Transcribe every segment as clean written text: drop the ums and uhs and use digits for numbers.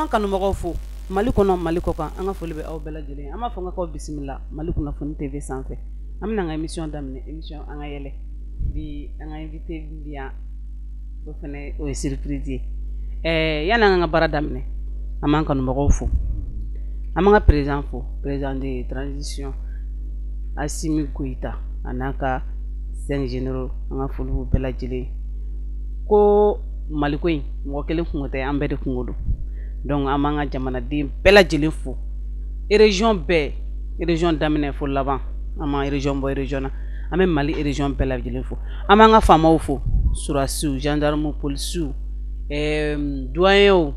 An b'an kanubagaw fo Mali kɔnɔ, Mali kɔ kan. An ka foli bɛ aw bɛɛ lajɛlen. An b'a fɔ n ka bisimila Mali kunnafoni TV sanfɛ. An bɛna an ka émission daminɛ, émission An ka yɛlɛ. Bi an ka invité bi yan, o fana o ye surprise ye. Ɛɛ, yanni an ka baara daminɛ, an b'an kanubagaw fo, an b'an ka président fo, président de transition Assimi Goïta, a n'a ka cinq généraux. An ka foli b'u bɛɛ lajɛlen. Ko Maliko in, mɔgɔ kelen kungo tɛ, an bɛɛ de kungo don. Donc an b'an ka jamanaden bɛɛ lajɛlen fo, région bɛɛ, région daminɛ fo laban. An b'an région bɔ région na, an bɛ Mali région bɛɛ lajɛlen fo. An b'an ka faamaw fo, surasiw, gendarmew, polisiw, douaniers,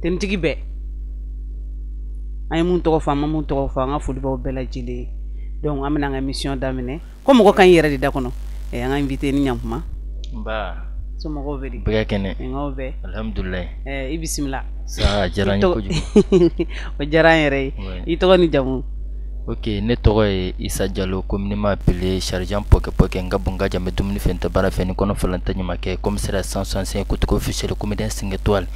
tenitigi bɛɛ. An ye mun tɔgɔ fɔ, an ma mun tɔgɔ fɔ, an ka foli b'aw bɛɛ lajɛlen ye. Donc an bɛna an ka émission daminɛ. Ko mɔgɔ ka ɲi yɛrɛ de da kɔnɔ. An ka invité, ni ɲankuma. Nba. Somɔgɔw bɛ di? Bɛɛ ka kɛnɛ. Nkaw bɛɛ. Alhamdulilayi. I bisimila. Sa, a diyara n ye kojugu. O diyara an yɛrɛ ye. I tɔgɔ ni jamu? Ok, ne tɔgɔ ye Isa Jalo, communément appelé Sergent Pɔkɛ Pɔkɛ. N ka bon, n ka jan, bɛ dumuni fɛn tɛ baara fɛ ni kɔnɔ falan tɛ ɲamakɛ, commissariat 165, kotigi officiel, comédien 5 étoiles.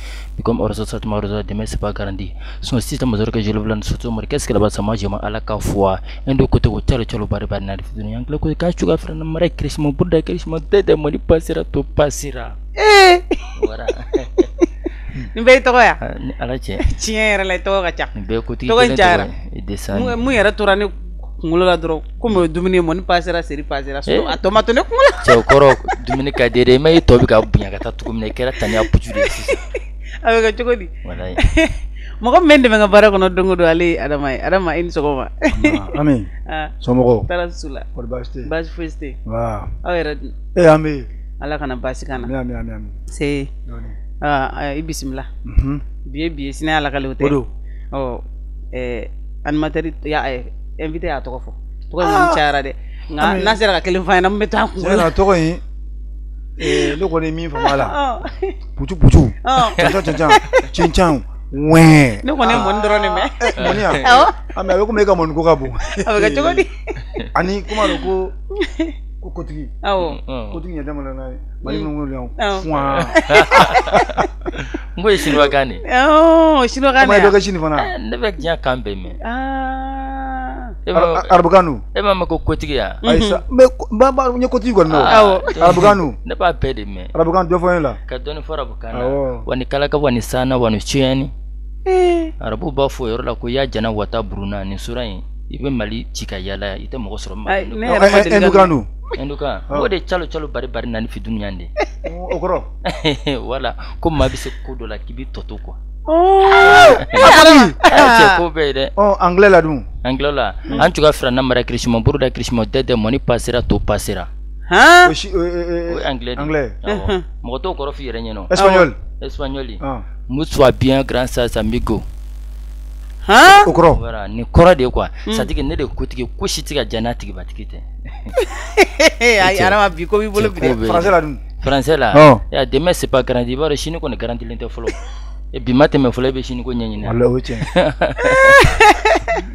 Comme Oroso Satuma Oroso, demain c'est pas garanti. Son système major que je le voulais surtout moi, qu'est-ce que là-bas ça moi je ala ka foi. Endo côté ko tchalo tchalo bari bari na dunya ngla ko ka chuga frana mara krishma buddha krishma dede moni pasira to pasira. Eh. Voilà. Nin bɛɛ y'i tɔgɔ ya? Ni ala cɛ. Tiɲɛ yɛrɛ la, i tɔgɔ ka ca. Nin bɛɛ kotigi tɔgɔ in kelen cayara. tɔgɔ ye descend. Mun yɛrɛ tora ne kunkolo la dɔrɔn, komi o ye dumuni ye, mɔni pasera, seri pasera, a tɔ ma to ne kunkolo la. Cɛw kɔrɔ, dumuni ka di dɛ. I ma ye tɔ bɛ ka bonya ka taa cogo min na, i kɛra taniya puju de ye sisan. A bɛ kɛ cogo di? Walayi. Mɔgɔ min bɛ n dɛmɛ n ka baara kɔnɔ don o don, ale ye Adama ye. Adama, i ni sɔgɔma. Ami, somɔgɔw? Taara su la. Kɔri baasi tɛ yen? Baasi foyi tɛ yen. Nba. Aw yɛrɛ dun? Ee, an bɛ yen. Ala kana baasi k'an na. Ami, ami, ami, ami. Se. I bisimila. Bi ye bi ye, sini Ala ka o tɛ. O don. Ɔ, ɛɛ, animateur ya invité y'a tɔgɔ fɔ. Tɔgɔ in kɔni cayara dɛ. Nka n'a sera ka kelen fɔ an ɲɛna, mun bɛ taa an kunkolo la. Tiɲɛ na, tɔgɔ in, ne kɔni ye min faamu a la. Pucu pucu. Cancan cancan. Cɛncɛn. Wɛn. Ne kɔni ye mɔni dɔrɔn de mɛn. Mɔni ya? Awɔ. Ami, a bɛ komi e ka mɔni ko ka bon. A bɛ kɛ cogo di? Ani kuma don ko kotigi. Awɔ. Kotigi ɲɛ tɛ malo n'a ye. Mali minnu yan. Awɔ. Fuwan. N ko ye chinois kan de. Ɔ, chinois kan de. Kuma ye dɔ kɛ sini fana. Ne bɛ diɲɛ kan bɛɛ mɛn. Arabukan dun? E m'a mɛn ko kotigi ya? Ayi sa, n ye kotigi kɔni mɛn o. Awɔ. Arabukan dun? Ne b'a bɛɛ de mɛn. Arabukan dɔ fɔ n ye la. Ka dɔɔni fɔ arabukan na. Awɔ. Wa ni kalaka wa ni sana wa ni cuyɛni. Arabu b'a fɔ o yɔrɔ la ko ya jana wata buruna. Nin sura in, i bɛ Mali ci ka yaala, i tɛ mɔgɔ sɔrɔ Mali. Ne yɛrɛ ma deli ka Hindukan dun? Hindukan. O de calo calo bari bari nani fi dunuya de. O kɔrɔ? Wala ko maa bɛ se ko dɔ la k'i bɛ tɔ to quoi. Cɛ ko bɛɛ ye dɛ. Ɔ, anglais la dun? Anglais la, an tun ka filanan mara kirishima buruda kirishima dɛdɛ mɔni pasera to pasera. Han? O si O ye anglais de. Anglais. Awɔ. Mɔgɔ t'o kɔrɔ f'i yɛrɛ ɲɛna. Espagnol. Espagnol. Musuwa bien grand sas amigo. Han? O kɔrɔ? Voilà, nin kɔrɔ de ye quoi. C'est à dire que ne de ye kotigi, ko si tɛ ka diya n'a tigibatigi tɛ. Ayi, Adama, bi ko b'i bolo bi dɛ. Français la dun? Français la. Ya, demain c'est pas garanti. I b'a dɔn sini kɔni garantilen tɛ fɔlɔ. Bi ma tɛmɛ fɔlɔ, e bɛ sini ko ɲɛɲini. Walayi, o ye tiɲɛ ye.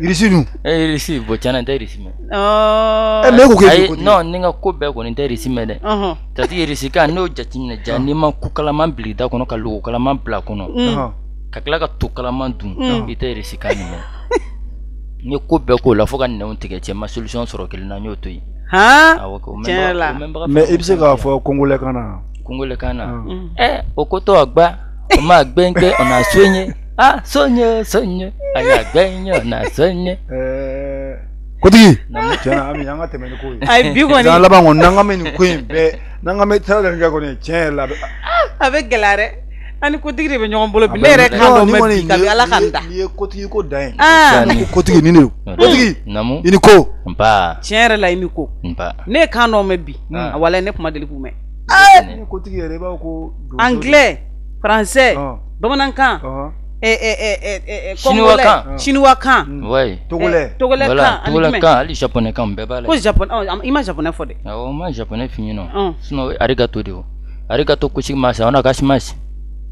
Irisi dun? Irisi, bon, tiɲɛna n tɛ irisi mɛn. Ɛ, mais e ko k'e bɛ kotigi. Non, ni n ka ko bɛɛ kɔni, n tɛ irisi mɛn dɛ. C'est à dire irisi kan, n'o jateminɛ ja, n'i ma ku kalaman bila i da kɔnɔ, ka logo kalaman bila a kɔnɔ, ka tila ka to kalaman dun, i tɛ irisi kan nin mɛn. N ye ko bɛɛ k'o la fo ka nɛnw tigɛ, cɛ ma solution sɔrɔ kelen na, n y'o to yen. Han? Awɔ, o Tiɲɛ la. Mais i bɛ se k'a fɔ kongolɛ kan na? Kongolɛ kan na. Ɛ, o ko to a gba. O ma gbɛngbɛ, o na sonye. Ah, sonye, sonye. A y'a gbɛnye, o na sonye. Kotigi. Tiɲɛ na, Ami, an ka tɛmɛ ni ko ye. Ayi, bi kɔni. N'an laban kɔni, n'an ka mɛn nin ko in bɛɛ, n'an ka mɛn sira dɔ kɛ kɔni, tiɲɛ yɛrɛ la. A bɛ gɛlɛya dɛ. An ni kotigi de bɛ ɲɔgɔn bolo bi. Ne yɛrɛ kan dɔ mɛn bi, kabi Ala ka n da. N'i ye kotigi ko dan ye. Kotigi nin de don. Kotigi. Naamu. I ni ko. Nba. Tiɲɛ yɛrɛ la, i ni ko. Nba. Ne ye kan dɔ mɛn bi. Walayi, ne kuma deli k'u mɛn. Ni kotigi yɛrɛ, i b'a fɔ ko. Anglais, français, bamanankan, Chinois kan. Chinois kan. Oui. Togolais. Togolais kan. Togolais kan, hali japonais kan bɛɛ b'a la. Ko japonais, i ma japonais fɔ dɛ. Awɔ, n ma japonais f'i ɲɛna. Sinon arigato de o. Arigato koshimasu, onegaishimasu.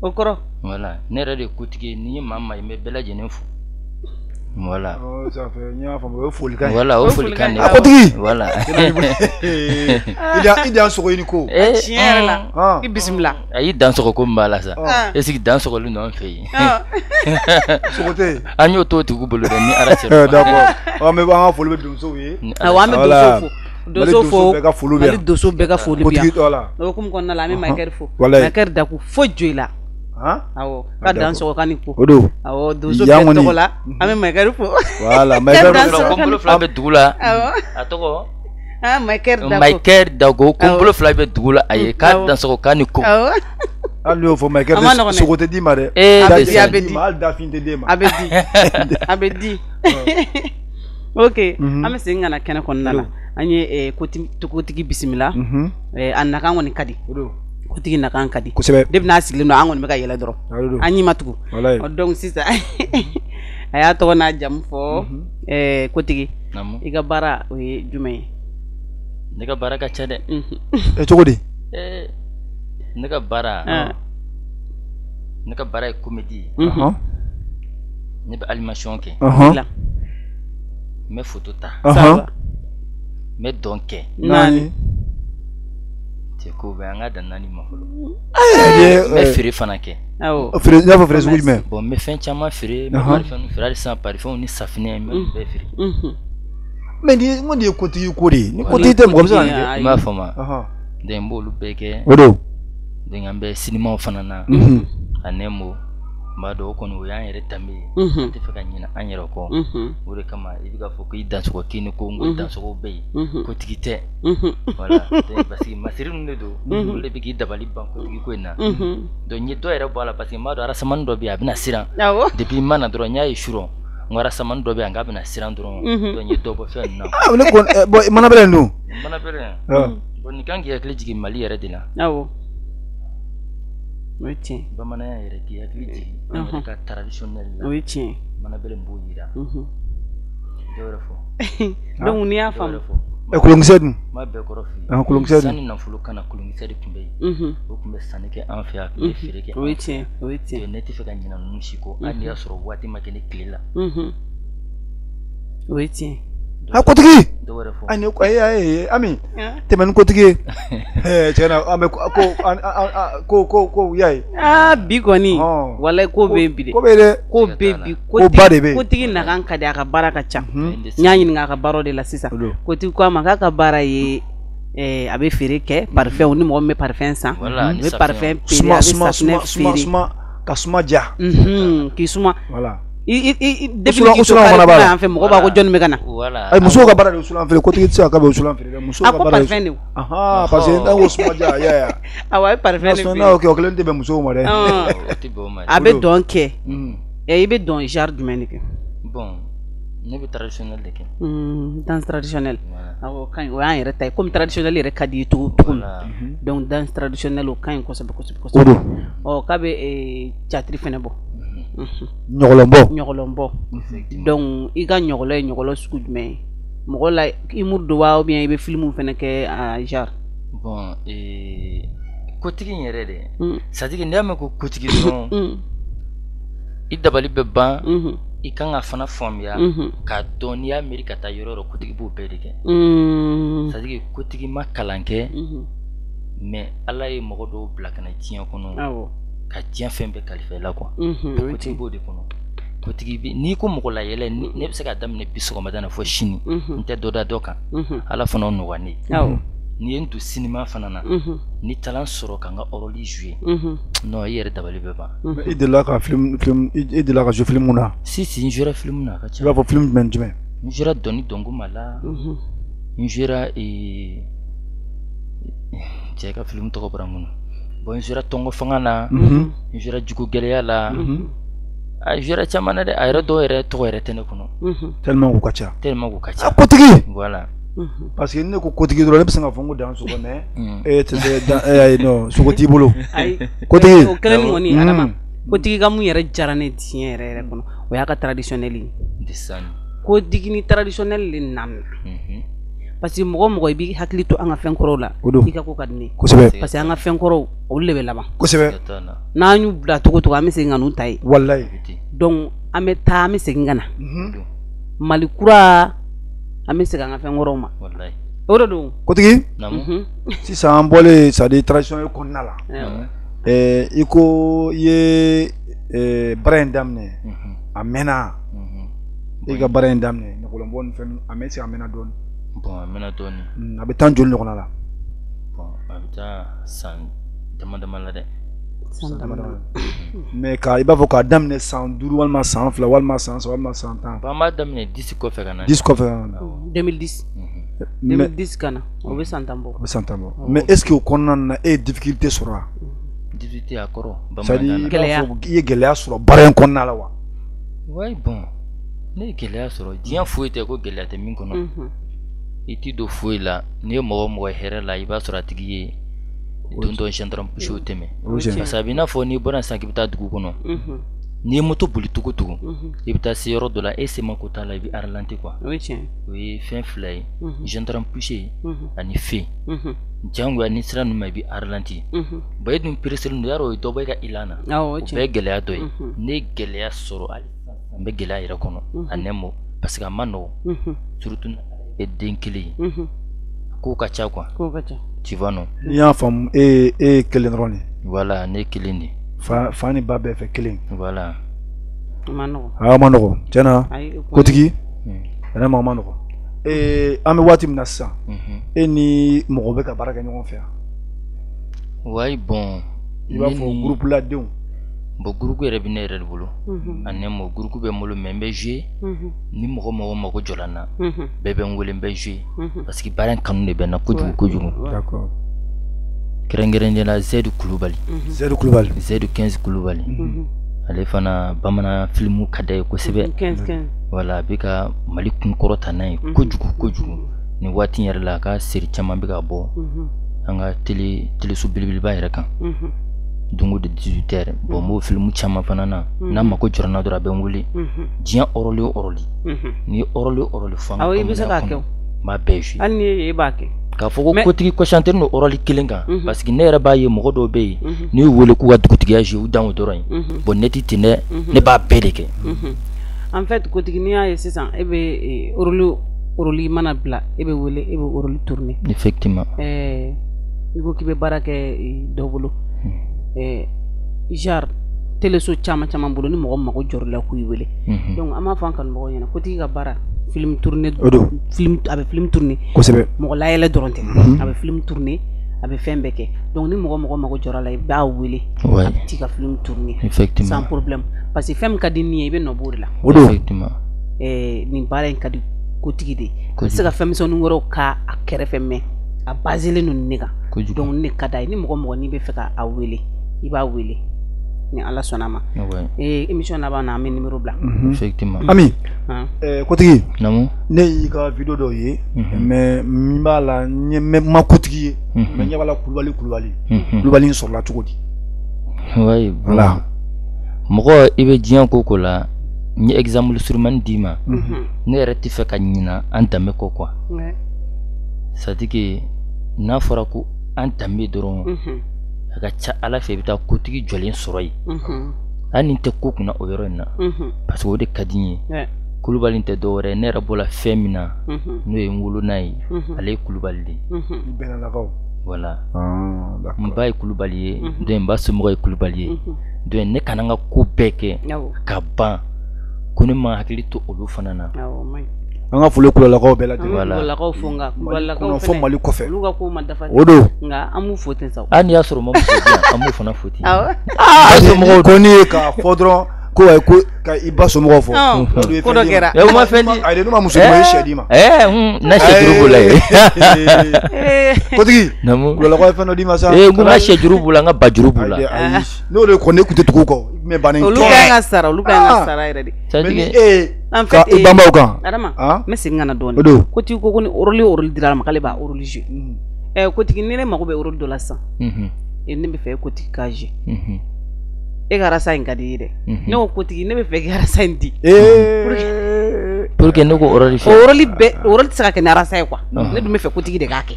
O kɔrɔ? Voilà, ne yɛrɛ de ye kotigi ye, n'i ye maa maa ye, n bɛ bɛɛ lajɛlen fo. Voilà. Ça fait n y'a faamu, o ye folikan ye. Voilà, o folikan de. A kotigi. Voilà. I dan sogo i ni ko. Tiɲɛ yɛrɛ la. I bisimila. A y'i dan sogo ko min b'a la sa. Est ce que dan sɔgɔlen don an fɛ yen? Sogo tɛ yen. An y'o t'o tigiw bolo dɛ ni Ala cɛ. D'accord. An bɛ an ka foli bɛ donsow ye. Awɔ, an bɛ donsow fo. Donso fo, bɛɛ ka foli bɛ yan. Mali donso bɛɛ ka foli bɛ yan. Voilà. O hukumu kɔnɔna la, an bɛ Maikɛri fo. Maikɛri Daku fo Joyila. Awɔ, ka dan sɔgɔ ka ni ko. O don. Awɔ, donso bɛɛ tɔgɔ la, an bɛ Maikɛri fo. Voilà, Maikɛri ko n bolo fila bɛ dugu la. Awɔ. A tɔgɔ? Ah, Maikɛri Daku. Maikɛri Daku, ko n bolo fila bɛ dugu la, a ye k'a dan sɔgɔ ka ni ko. Awɔ. Hali n'o fɔ Maikɛri, sogo tɛ d'i ma dɛ. A bɛ di. Hali dafin tɛ d'e ma. A bɛ di. A bɛ di. Ok, an bɛ segin ka na kɛnɛ kɔnɔna la. An ye kotigi bisimila. A nakan kɔni ka di. Kotigi nakan ka di. Kosɛbɛ. Depuis n'a sigilen don, an kɔni bɛ ka yɛlɛ dɔrɔn. An ɲi ma tugu. Donc sisan a y'a tɔgɔ n'a jamu fɔ. Kotigi, i ka baara o ye jumɛn ye? Ne ka baara ka ca dɛ. Cogo di? Ne ka baara. Ne ka baara ye comédie ye. Ne bɛ animation kɛ. N bɛ photo ta. N bɛ dɔn kɛ. 4. Cɛ ko bɛ an ka dan 4 ma fɔlɔ. N bɛ feere fana kɛ. Awɔ. Feere, i n'a fɔ feere sugu jumɛn? Bon, n bɛ fɛn caman feere, n bɛ parfum feere hali sisan, parfum ni safinɛ, n bɛ bɛɛ feere. Mais ni n ko nin ye kotigi ko de ye. Ni kotigi tɛ, mɔgɔ bɛ se ka nin kɛ. I m'a faamu. Donc n b'olu bɛɛ kɛ. O don. Donc an bɛ sinimaw fana na. En un mot, n b'a dɔn o kɔni o y'an yɛrɛ danbe ye. An tɛ fɛ ka ɲinɛ an yɛrɛ kɔ. O de kama i bɛ k'a fɔ k'i dansogo k'i ni ko, n ko dansogo bɛ yen. Kotigi tɛ. Voilà, parce que masiri ninnu de don. Olu de bɛ k'i dabali ban kotigi ko in na. Donc n ye dɔ yɛrɛ bɔ a la parce que n b'a dɔn arasamani dɔ bɛ yen, a bɛna siran. Depuis n ma na dɔrɔn, n y'a ye surɔ. N ko arasamani dɔ bɛ yan k'a bɛna siran dɔrɔn. Donc n ye dɔ bɔ fɛn ninnu na. Ah, ne ko bon, mana bɛrɛ in dun? Mana bɛrɛ. Bon, nin kan k'i hakili jigin Mali yɛrɛ de la. Awɔ. O ye tiɲɛ. Bamananya yɛrɛ k'i hakili jigin an yɛrɛ ka traditionnel la. O ye tiɲɛ. Mana bɛrɛ b'o yira. Dɔ wɛrɛ fɔ. Donc n'i y'a faamu. Kolonkisɛ dun? N b'a bɛɛ kɔrɔ f'i ye. Kolonkisɛ dun? Sanni nafolo kana, kolonkisɛ de tun bɛ yen. O tun bɛ sanni kɛ an fɛ yan, a tun bɛ feere kɛ. O ye tiɲɛ, o ye tiɲɛ. Ne tɛ fɛ ka ɲinɛ ninnu si kɔ, hali n'i y'a sɔrɔ waati ma kɛ ne tile la. O ye tiɲɛ. A kotigi. Dɔ wɛrɛ fɔ. Ayi, ayi, Ami, tɛmɛ ni kotigi ye. Tiɲɛ na, an bɛ ko ko ko y'a ye. Aa, bi kɔni, walayi ko bɛ yen bi dɛ. Ko bɛ yen dɛ. Ko bɛ yen bi. Ko ba de bɛ yen. Kotigi nakan ka di, a ka baara ka ca. N y'a ɲininka a ka baara de la sisan. Kotigi ko a ma k'a ka baara ye, a bɛ feere kɛ parfum, ni mɔgɔ min bɛ parfum san. A bɛ parfum feere, a bɛ safinɛ feere. Ka suma diya. K'i suma. Voilà. Depuis k'i to kare kɔnɔ yan fɛ, mɔgɔ b'a ko jɔnni bɛ ka na. Ayi, musow ka baara de ye wusulan feere, kotigi tɛ se ka k'a bɛ wusulan feere dɛ, musow ka baara de. A ko parfum de. Parce que n'a ko suma diya, y'a ye. Awɔ, a ye parfum de feere. N'a y'o kɛ, o kelen tɛ bɛn musow ma dɛ. A bɛ dɔn kɛ. I bɛ dɔn genre jumɛn de kɛ? Bon, ne bɛ traditionnel de kɛ. Danse traditionnelle. Awɔ, o ka ɲi, o y'an yɛrɛ ta ye. Komi traditionnel yɛrɛ ka di i ye cogo min. Donc danse traditionnelle o ka ɲi kosɛbɛ kosɛbɛ kosɛbɛ. O don. Ɔ, k'a bɛ théâtre fɛnɛ bɔ. Ɲɔgɔlɔnbɔ. Ɲɔgɔlɔnbɔ. Donc i ka ɲɔgɔlɔ ye ɲɔgɔlɔ sugu jumɛn ye? Mɔgɔ la humour don wa, ou bien i bɛ film fɛnɛ kɛ a genre? Bon, kotigi in yɛrɛ dɛ. C'est à dire n'i y'a mɛn ko kotigi dɔrɔn, i dabali bɛ ban. I kan ka fana faamuya k'a dɔn n'i y'a miiri ka taa yɔrɔ yɔrɔ, kotigi b'o bɛɛ de kɛ. C'est à dire kotigi ma kalan kɛ, mais Ala ye mɔgɔ dɔw bila ka na diɲɛ kɔnɔ. Ka diɲɛ fɛn bɛɛ kalifa i la quoi. Kotigi b'o de kɔnɔ. Kotigi bɛ n'i ko mɔgɔ la yɛlɛ, ne bɛ se k'a daminɛ bi sɔgɔmada na fɔ sini, n tɛ dɔ da dɔ kan. Ala fana o nɔgɔya ne ye. N'i ye n don sinima fana na, ni talent sɔrɔ ka n ka rôle jouer, non, i yɛrɛ dabali bɛ ban. I delila ka film, i delila ka jouer film mun na? Si si, n jouera film na a ka ca. I b'a fɔ film jumɛn jumɛn? N jouera Dɔnni Dɔnkuma la. N jouera cɛ ka film tɔgɔ bɔra n kɔnɔ. Bon, n jouera Tɔngɔ Fanga la. N jouera Jugu Gɛlɛya la. A jouera caman na dɛ, a yɛrɛ dɔw yɛrɛ tɔgɔ yɛrɛ tɛ ne kɔnɔ. Tellement k'u ka ca. Tellement k'u ka ca. A kotigi. Voilà. Parce que ne ko kotigi dɔrɔn, ne bɛ se k'a fɔ n ko dan sogo, mais e tɛ se dan, ayi non, sogo t'i bolo. Ayi. Kotigi. O kelen kɔni, Adama. Kotigi ka mun yɛrɛ diyara ne diɲɛ yɛrɛ yɛrɛ kɔnɔ, o y'a ka traditionnel ye. Kotigi ni traditionnel de nana. Parce que mɔgɔ mɔgɔ i b'i hakili to an ka fɛn kɔrɔw la, i ka ko ka di ne ye. Kosɛbɛ. Parce que an ka fɛn kɔrɔw, olu de bɛ laban. Kosɛbɛ. N'an y'u bila cogo cogo, an bɛ segin ka n'u ta ye. Walayi. Donc An bɛ taa, an bɛ segin ka na. Mali kura, an bɛ segin an ka fɛn kɔrɔw ma. O de don. Kotigi, sisan an bɔlen, c'est à dire tradition kɔnɔna la, i ko i ye baara in daminɛ, a mɛnna. I ka baara in daminɛ, ɲɔgɔlɔnbɔ ni fɛn, a mɛn, a mɛnna dɔɔnin. Bon, a mɛnna dɔɔnin. A bɛ taa joli ɲɔgɔnna la? Bon, a bɛ taa san dama dama la dɛ. San dama dama. Mais ka i b'a fɔ k'a daminɛ san 5 walima san 2 walima san 3 walima san 10? Bon, an b'a daminɛ 10 kɔfɛ ka na. 10 kɔfɛ ka na. 2010. 2010 ka na, o bɛ san 10 bɔ. O bɛ san 10 bɔ. Mais est ce que o kɔnɔna na, e ye difficulté sɔrɔ wa? Difficulté, a kɔrɔ? C'est à dire, i b'a fɔ i ye gɛlɛya sɔrɔ baara in kɔnɔna la wa? Oui, bon, ne ye gɛlɛya sɔrɔ. Diɲɛ foyi tɛ ko gɛlɛya tɛ min kɔnɔ. I t'i don foyi la, n'i ye mɔgɔ o mɔgɔ hɛrɛ la, i b'a sɔrɔ a tigi ye don dɔ gendarme poussé tɛmɛ. Parce que a bɛ i n'a fɔ n'i bɔra sisan k'i bɛ taa dugu kɔnɔ, n'i ye moto boli cogo cogo, i bɛ taa se yɔrɔ dɔ la, e se ma ko t'a la, i bɛ ralenti quoi. O ye tiɲɛ. O ye fɛn fila ye, gendarme poussé ani feu. Diyagoya ni sira ninnu ma, i bɛ ralenti. Bon, e dun pressé don, yarɔ o ye dɔ bɔ e ka élan na. O bɛɛ ye gɛlɛya dɔ ye. Ne ye gɛlɛya sɔrɔ, hali n bɛ gɛlɛya yɛrɛ kɔnɔ, en un mot, parce que a ma nɔgɔn, surtout e den kelen ye, kow ka ca quoi. Kow ka ca. Tu vois, non? N'i y'a faamu, e ye kelen dɔrɔn de? Voilà, ne ye kelen de. Fa ni ba bɛɛ fɛ kelen. Voilà. A ma nɔgɔn. A ma nɔgɔn tiɲɛna, Kotigi, vraiment a ma nɔgɔn. An bɛ waati min na sisan, e ni mɔgɔ bɛ ka baara kɛ ɲɔgɔn fɛ yan? Oui, bon. I b'a fɔ groupe ladenw. Bon, groupe yɛrɛ bɛ ne yɛrɛ de bolo. En un mot, groupe bɛ n bolo, mais n bɛ jouer. Ni mɔgɔ mɔgɔ mago jɔra n na, bɛɛ bɛ n wele, n bɛ jouer. Parce que baara in kanu de bɛ n na kojugu kojugu. D'accord. Kɛrɛnkɛrɛnnenya la, Zedu Kulubali. Zedu Kulubali. Zedu 15 Kulubali. Ale fana, bamanan filimu ka d'a ye kosɛbɛ. 15 15. Voilà, a bɛ ka Mali kunkɔrɔta n'a ye kojugu kojugu. Nin waati in yɛrɛ la, a ka série caman bɛ ka bɔ an ka télé, téléso belebeleba yɛrɛ kan. Don o don 18 heures. Bon, n b'o filimu caman fana na. N'a mako jɔra n na dɔrɔn, a bɛ n wele. Diɲɛ rôle o rôle. N'i ye rôle o rôle fɔ an ka Awɔ, i bɛ se k'a kɛ. n b'a bɛɛ jouer. Hali ni e b'a kɛ. K'a fɔ ko kotigi concentré don rôle kelen kan, parce que ne yɛrɛ b'a ye, mɔgɔ dɔw bɛ yen, n'i y'u wele k'u ka dugutigiya jouer, u dan o dɔrɔn ye. Bon, ne ti ten dɛ, ne b'a bɛɛ de kɛ. En fait, kotigi, n'i y'a ye sisan, e bɛ rôle mana bila, e bɛ wele, e bɛ rôle tourner. Effectivement. I ko k'i bɛ baara kɛ dɔ bolo. Genre téléso caman caman bolo, ni mɔgɔ mago jɔr'i la, k'u wele. Donc an b'a fɔ an kanubagaw ɲɛna, kotigi ka baara, film tourner. O don. Film, a bɛ film tourner. Kosɛbɛ. Mɔgɔ layɛlɛ dɔrɔn tɛ. A bɛ film tourner, a bɛ fɛn bɛɛ kɛ. Donc ni mɔgɔ mɔgɔ mago jɔra la, i b'a wele. A bɛ t'i ka film tourner. Effectivement. Sans problème. Parce que fɛn min ka di nin ye, i bɛ nɔ b'o de la. O don. Effectivement. Nin baara in ka di kotigi de ye. A bɛ se ka fɛn misɛnnin wɛrɛw k'a kɛrɛfɛ, mais a basé don nin de kan. Donc ne ka d'a ye, ni mɔgɔ mɔgɔ n'i bɛ fɛ k'a wele, i b'a wele ni Ala sɔnna a ma. Émission laban na, an bɛ numéro bila. Effectivement. Ami, Kotigi, Naamu. Ne y'i ka vidéo dɔw ye, mais min b'a la, n ye ma Kotigi ye, mais ɲɛ b'a la Kulubali Kulubali. Kulubali in sɔrɔla cogo di? Oui, voilà. Mɔgɔ, i bɛ diɲɛ ko ko la, n ye exemple surumani d'i ma. Ne yɛrɛ tɛ fɛ ka ɲina an danbe kɔ quoi. C'est à dire que n'a fɔra ko an danbe dɔrɔn, a ka ca Ala fɛ, i bɛ taa kotigi jɔlen sɔrɔ yen. Hali ni n tɛ ko kunna o yɔrɔ in na, parce que o de ka di n ye. Kulubali tɛ dɔwɛrɛ ye, ne yɛrɛ bɔra fɛn min na, n'o ye n wolo n'a ye, ale ye Kulubali de ye. Bɛnalakaw. Voilà. N ba ye Kulubali ye, donc n ba somɔgɔ ye Kulubali ye. Donc ne kana n ka ko bɛɛ kɛ ka ban ko ne ma hakili to olu fana na. An ka foli Kulubalilakaw bɛɛ lajɛlen. Voilà. Kulubalilakaw fo, nka Kulubalilakaw fo Mali kɔfɛ. Olu ka ko ma dafa. O don. Nka an b'u fo ten sa. Hali n'i y'a sɔrɔ u ma muso di yan, an b'u fana fo ten. Awɔ. Aa, ko n'i ye k'a fɔ dɔrɔn ko ayi, ko ka i ba somɔgɔw fɔ. Ko dɔ kɛra. U ma fɛn di. Ayi, n'u ma muso di ma, i ye sɛ d'i ma. Na sɛ juru b'o la ye. Kotigi, Naamu. Kulubalilakaw ye fɛn dɔ d'i ma sa. N ko n ka sɛ juru b'u la, n ka ba juru b'u la. Ayi, n'o de kɔni, ne tun tɛ tugu u kɔ. Mais banni Olu ka ɲi ka sara, olu ka ɲi ka sara yɛrɛ de. Mais ni e En ka fait, i banbaw kan. Adama, n bɛ segin ka na dɔɔnin. O don. Kotigi ko ni rôle o rôle dira a ma, k'ale b'a rôle jouer. Kotigi, ni ne mago bɛ rôle dɔ la sisan, ne bɛ fɛ e kotigi k'a jouer. E ka rasa in ka di i ye dɛ. Ne ko kotigi, ne bɛ fɛ k'i ka rasa in di. Pour que ne ko rôle O rôle bɛɛ, o rôle tɛ se ka kɛ ni rasa ye quoi. Ne dun bɛ fɛ kotigi de k'a kɛ.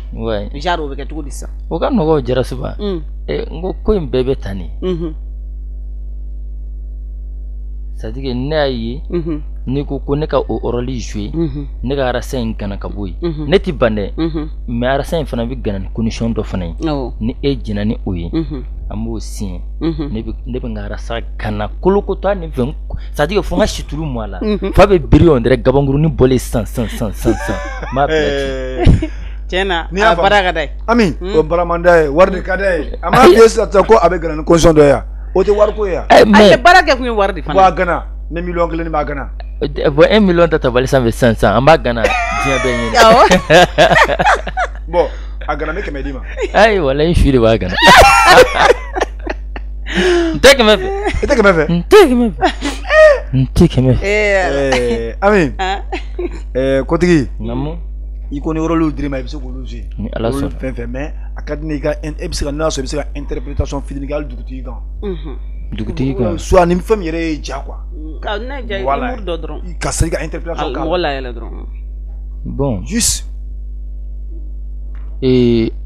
Genre o bɛ kɛ cogo di sisan? O ka nɔgɔn, Jarasuba. N ko ko in bɛɛ bɛ tan de. C'est à dire que ne y'a ye n'i ko ko ne ka o rôle jouer, ne ka arasa in gana ka bɔ yen, ne ti ban dɛ, mais arasa in fana bɛ gana ni condition dɔ fana ye. Ni e jɛnna ni o ye, an b'o signer. Ne bɛ n ka arasa gana kolokotɔ ni fɛn, c'est à dire que fo n ka situlu mɔ a la f'a bɛ biri, on dirait gabankurunin bɔlen san san san san san, n b'a bila ten. Tiɲɛ na, a baara ka d'a ye. Ami, o baara man d'a ye, wari de ka d'a ye. A m'a f'i ye sisan ko a bɛ gana ni condition dɔ ye yan, o tɛ wariko ye yan. Ale baara kɛ kun ye wari de fana. Wa a gana ne miliyɔn 1 b'a gana. Bon, 1 million ta tabali sanfɛ sisan sisan, an b'a gana diɲɛ bɛɛ ɲɛna. Awɔ. Bon, a gana ne 100 d'i ma. Ayi, walayi n su de b'a gana. N tɛ 100 fɛ. I tɛ 100 fɛ? N tɛ 100 fɛ. N tɛ 100 fɛ. Ami, kotigi. Naamu. I ko ni rôle dir'i ma, i bɛ se k'olu jouer. Ni Ala sɔnna. Fɛn fɛn, mais a ka di ne ye i ka, e bɛ se ka, n'a sɔrɔ i bɛ se ka interprétation fitinin kɛ hali dugutigi kan. Dugutigi kan. Soit ni fɛn min yɛrɛ ye ja quoi. Ka ne ja humour dɔ dɔrɔn. Ka se ka interprétation k'a la. Mɔgɔ layɛlɛ dɔrɔn. Bon. Juste.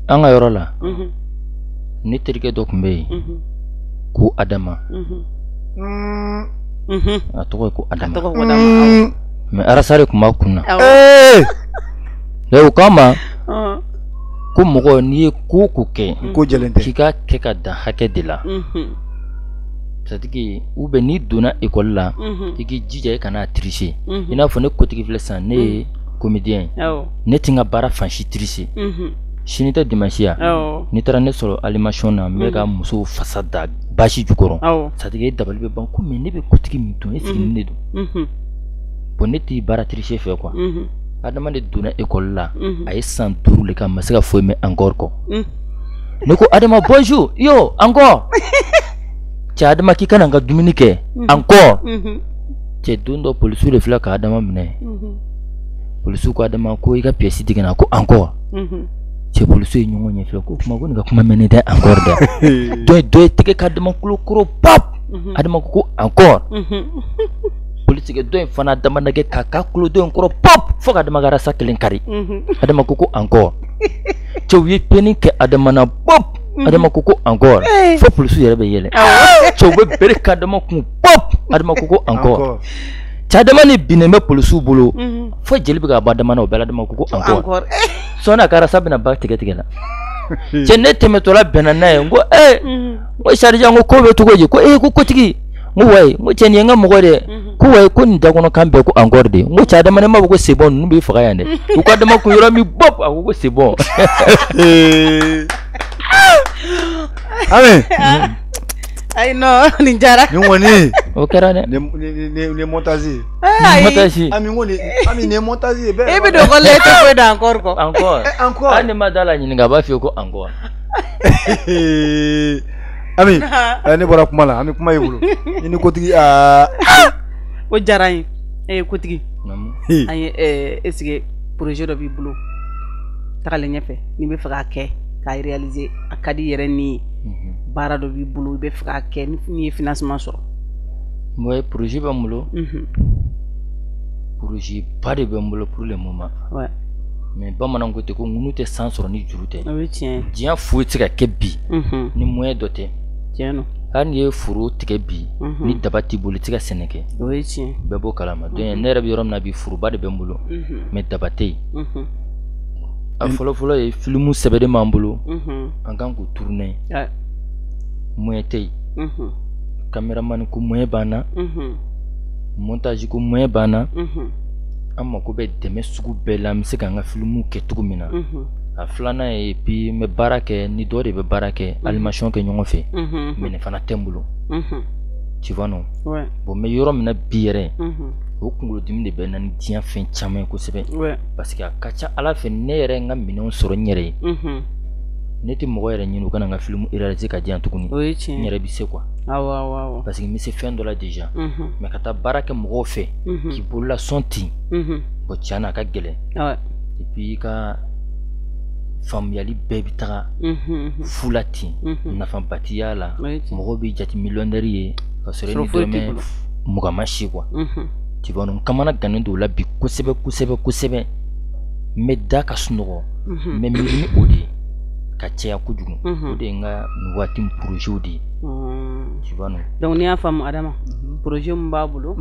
An ka yɔrɔ la. Ne terikɛ dɔ tun bɛ yen. Ko Adama. A tɔgɔ ye ko Adama. A tɔgɔ ko Adama. Mais arasa de tun b'a kun na. O kama ko mɔgɔ n'i ye ko ko kɛ, ko jɛlen tɛ, k'i ka kɛ ka dan hakɛ de la. C'est à dire que ou bien n'i donna école la, i k'i jija i kana tricher. I n'a fɔ ne kotigi filɛ sisan, ne ye comédien ye, ne tɛ n ka baara fan si tricher. Sini tɛ dimanche ya, n'i taara ne sɔrɔ animation na, n bɛ ka musow fasa da basi jukɔrɔ. C'est à dire que e dabali bɛ ban ko mais ne bɛ kotigi min dɔn, est ce que nin de don? Bon, ne tɛ baara tricher fɛ quoi. Adama de donna école la, a ye san 5 de kɛ, a ma se ka foyi mɛn encore kɔ. Ne ko Adama bonjour, yo encore. Cɛ Adama k'i kana n ka dumuni kɛ encore. Cɛ don dɔ polisiw de filɛ ka Adama minɛ. Polisiw ko Adama ko i ka pièce di ka na, ko encore. Cɛ polisiw ye ɲɔgɔn ɲɛ filɛ ko kuma ko nin ka kuma mɛnnen tɛ encore dɛ. Dɔ ye tɛgɛ ka Adama kulo kɔrɔ pap. Adama ko encore. Polisikɛ dɔ in fana dama nɛgɛ k'a ka kulo dɔ in kɔrɔ pop fo ka Adama ka rasa kelen kari. Adama ko ko encore. Cɛw ye peni kɛ Adama na pop. Adama ko ko encore. Fo polisiw yɛrɛ bɛ yɛlɛ. Cɛw bɛ bere ka Adama kun pop. Adama ko ko encore. Cɛ Adama ni binnen bɛ polisiw bolo fo jeli bɛ ka bɔ Adama na, o bɛɛ la Adama ko ko encore. Sɔnni a ka rasa bɛna ba tigɛ tigɛ la. Cɛ ne tɛmɛtɔla bɛnna n'a ye, n ko n ko Sarija, n ko ko bɛ cogo di? Ko ko kotigi. N ko wayi, n ko cɛ nin ye n ka mɔgɔ dɛ. Ko wayi, ko nin dakɔnɔ kan bɛɛ ko encore de. N ko cɛ Adama ne m'a fɔ ko c'est bon, ninnu b'i faga yan dɛ. U ko Adama kun yɔrɔ min bop, a ko ko c'est bon. Ami. Ayi non, nin diyara. Nin kɔni. O kɛra dɛ. Nin montage ye. Montage. Ami n ko nin, Ami nin ye montage ye. E bɛ don ko la e tɛ foyi dɔn encore kɔ. Encore. Encore. Hali ni ma da la ɲininka, a b'a f'i ye ko encore. Ami, ne bɔra kuma la, Ami kuma y'i bolo. I ni kotigi O diyara n ye. Kotigi. An ye est-ce que projet dɔ b'i bolo tagalen ɲɛfɛ n'i bɛ fɛ k'a kɛ k'a réaliser, a ka di i yɛrɛ ni ye, baara dɔ b'i bolo i bɛ fɛ k'a kɛ n'i ye financement sɔrɔ? Ouais, projet bɛ n bolo. Projet ba de bɛ n bolo pour le moment. Ouais. Mais bamananw ko ten ko ŋunu tɛ san sɔrɔ ni juru tɛ. O ye tiɲɛ ye. Diɲɛ foyi tɛ se ka kɛ bi ni moyen dɔ tɛ. Tiɲɛ don. Hali n'i ye foro tigɛ bi, ni daba t'i bolo i tɛ se ka sɛnɛ kɛ. O ye tiɲɛ. Bɛɛ b'o kalama. Donc ne yɛrɛ bɛ yɔrɔ min na bi, foroba de bɛ n bolo, mais daba tɛ yen. A fɔlɔ fɔlɔ ye filimu sɛbɛnnen b'an bolo, an kan k'o tourner, moyen tɛ yen. Caméraman ko moyen b'an na, montage ko moyen b'an na. An mako bɛ dɛmɛ sugu bɛɛ la, an bɛ se k'an ka filimu kɛ cogo min na. A filanan ye, puis n bɛ baara kɛ ni dɔ de bɛ baara kɛ, animation kɛ ɲɔgɔn fɛ, mais nin fana tɛ n bolo. Tu vois non? Bon, n bɛ yɔrɔ min na bi yɛrɛ, o kunkolodimi de bɛ na ni diɲɛ fɛn caman ye kosɛbɛ. Parce que a ka ca Ala fɛ, ne yɛrɛ n ka minɛnw sɔrɔ n yɛrɛ ye. Ne tɛ mɔgɔ yɛrɛ ɲini u kana n ka filimu réaliser ka di yan tuguni. O ye tiɲɛ. N yɛrɛ bɛ se quoi. Awɔ. Parce que n bɛ se fɛn dɔ la déjà. Mais ka taa baara kɛ mɔgɔw fɛ, k'i bolola sɔn ten. Bon, tiɲɛ na a ka gɛlɛn. Et puis i ka faamuyali bɛɛ bɛ taga fu la ten. Nafaba t'i y'a la. Mɔgɔw b'i jate millionnaire ye ka sɔrɔ e ni dɔrɔmɛ 20 ma si quoi. Tu vois non? N kamana gannen don o la bi kosɛbɛ kosɛbɛ kosɛbɛ. N bɛ da ka sunɔgɔ, n bɛ miiri ni o de ye. ka caya kojugu. O de ye n ka nin waati in projet de ye. Tu vois non? Donc n'i y'a faamu Adama, projet min b'a bolo,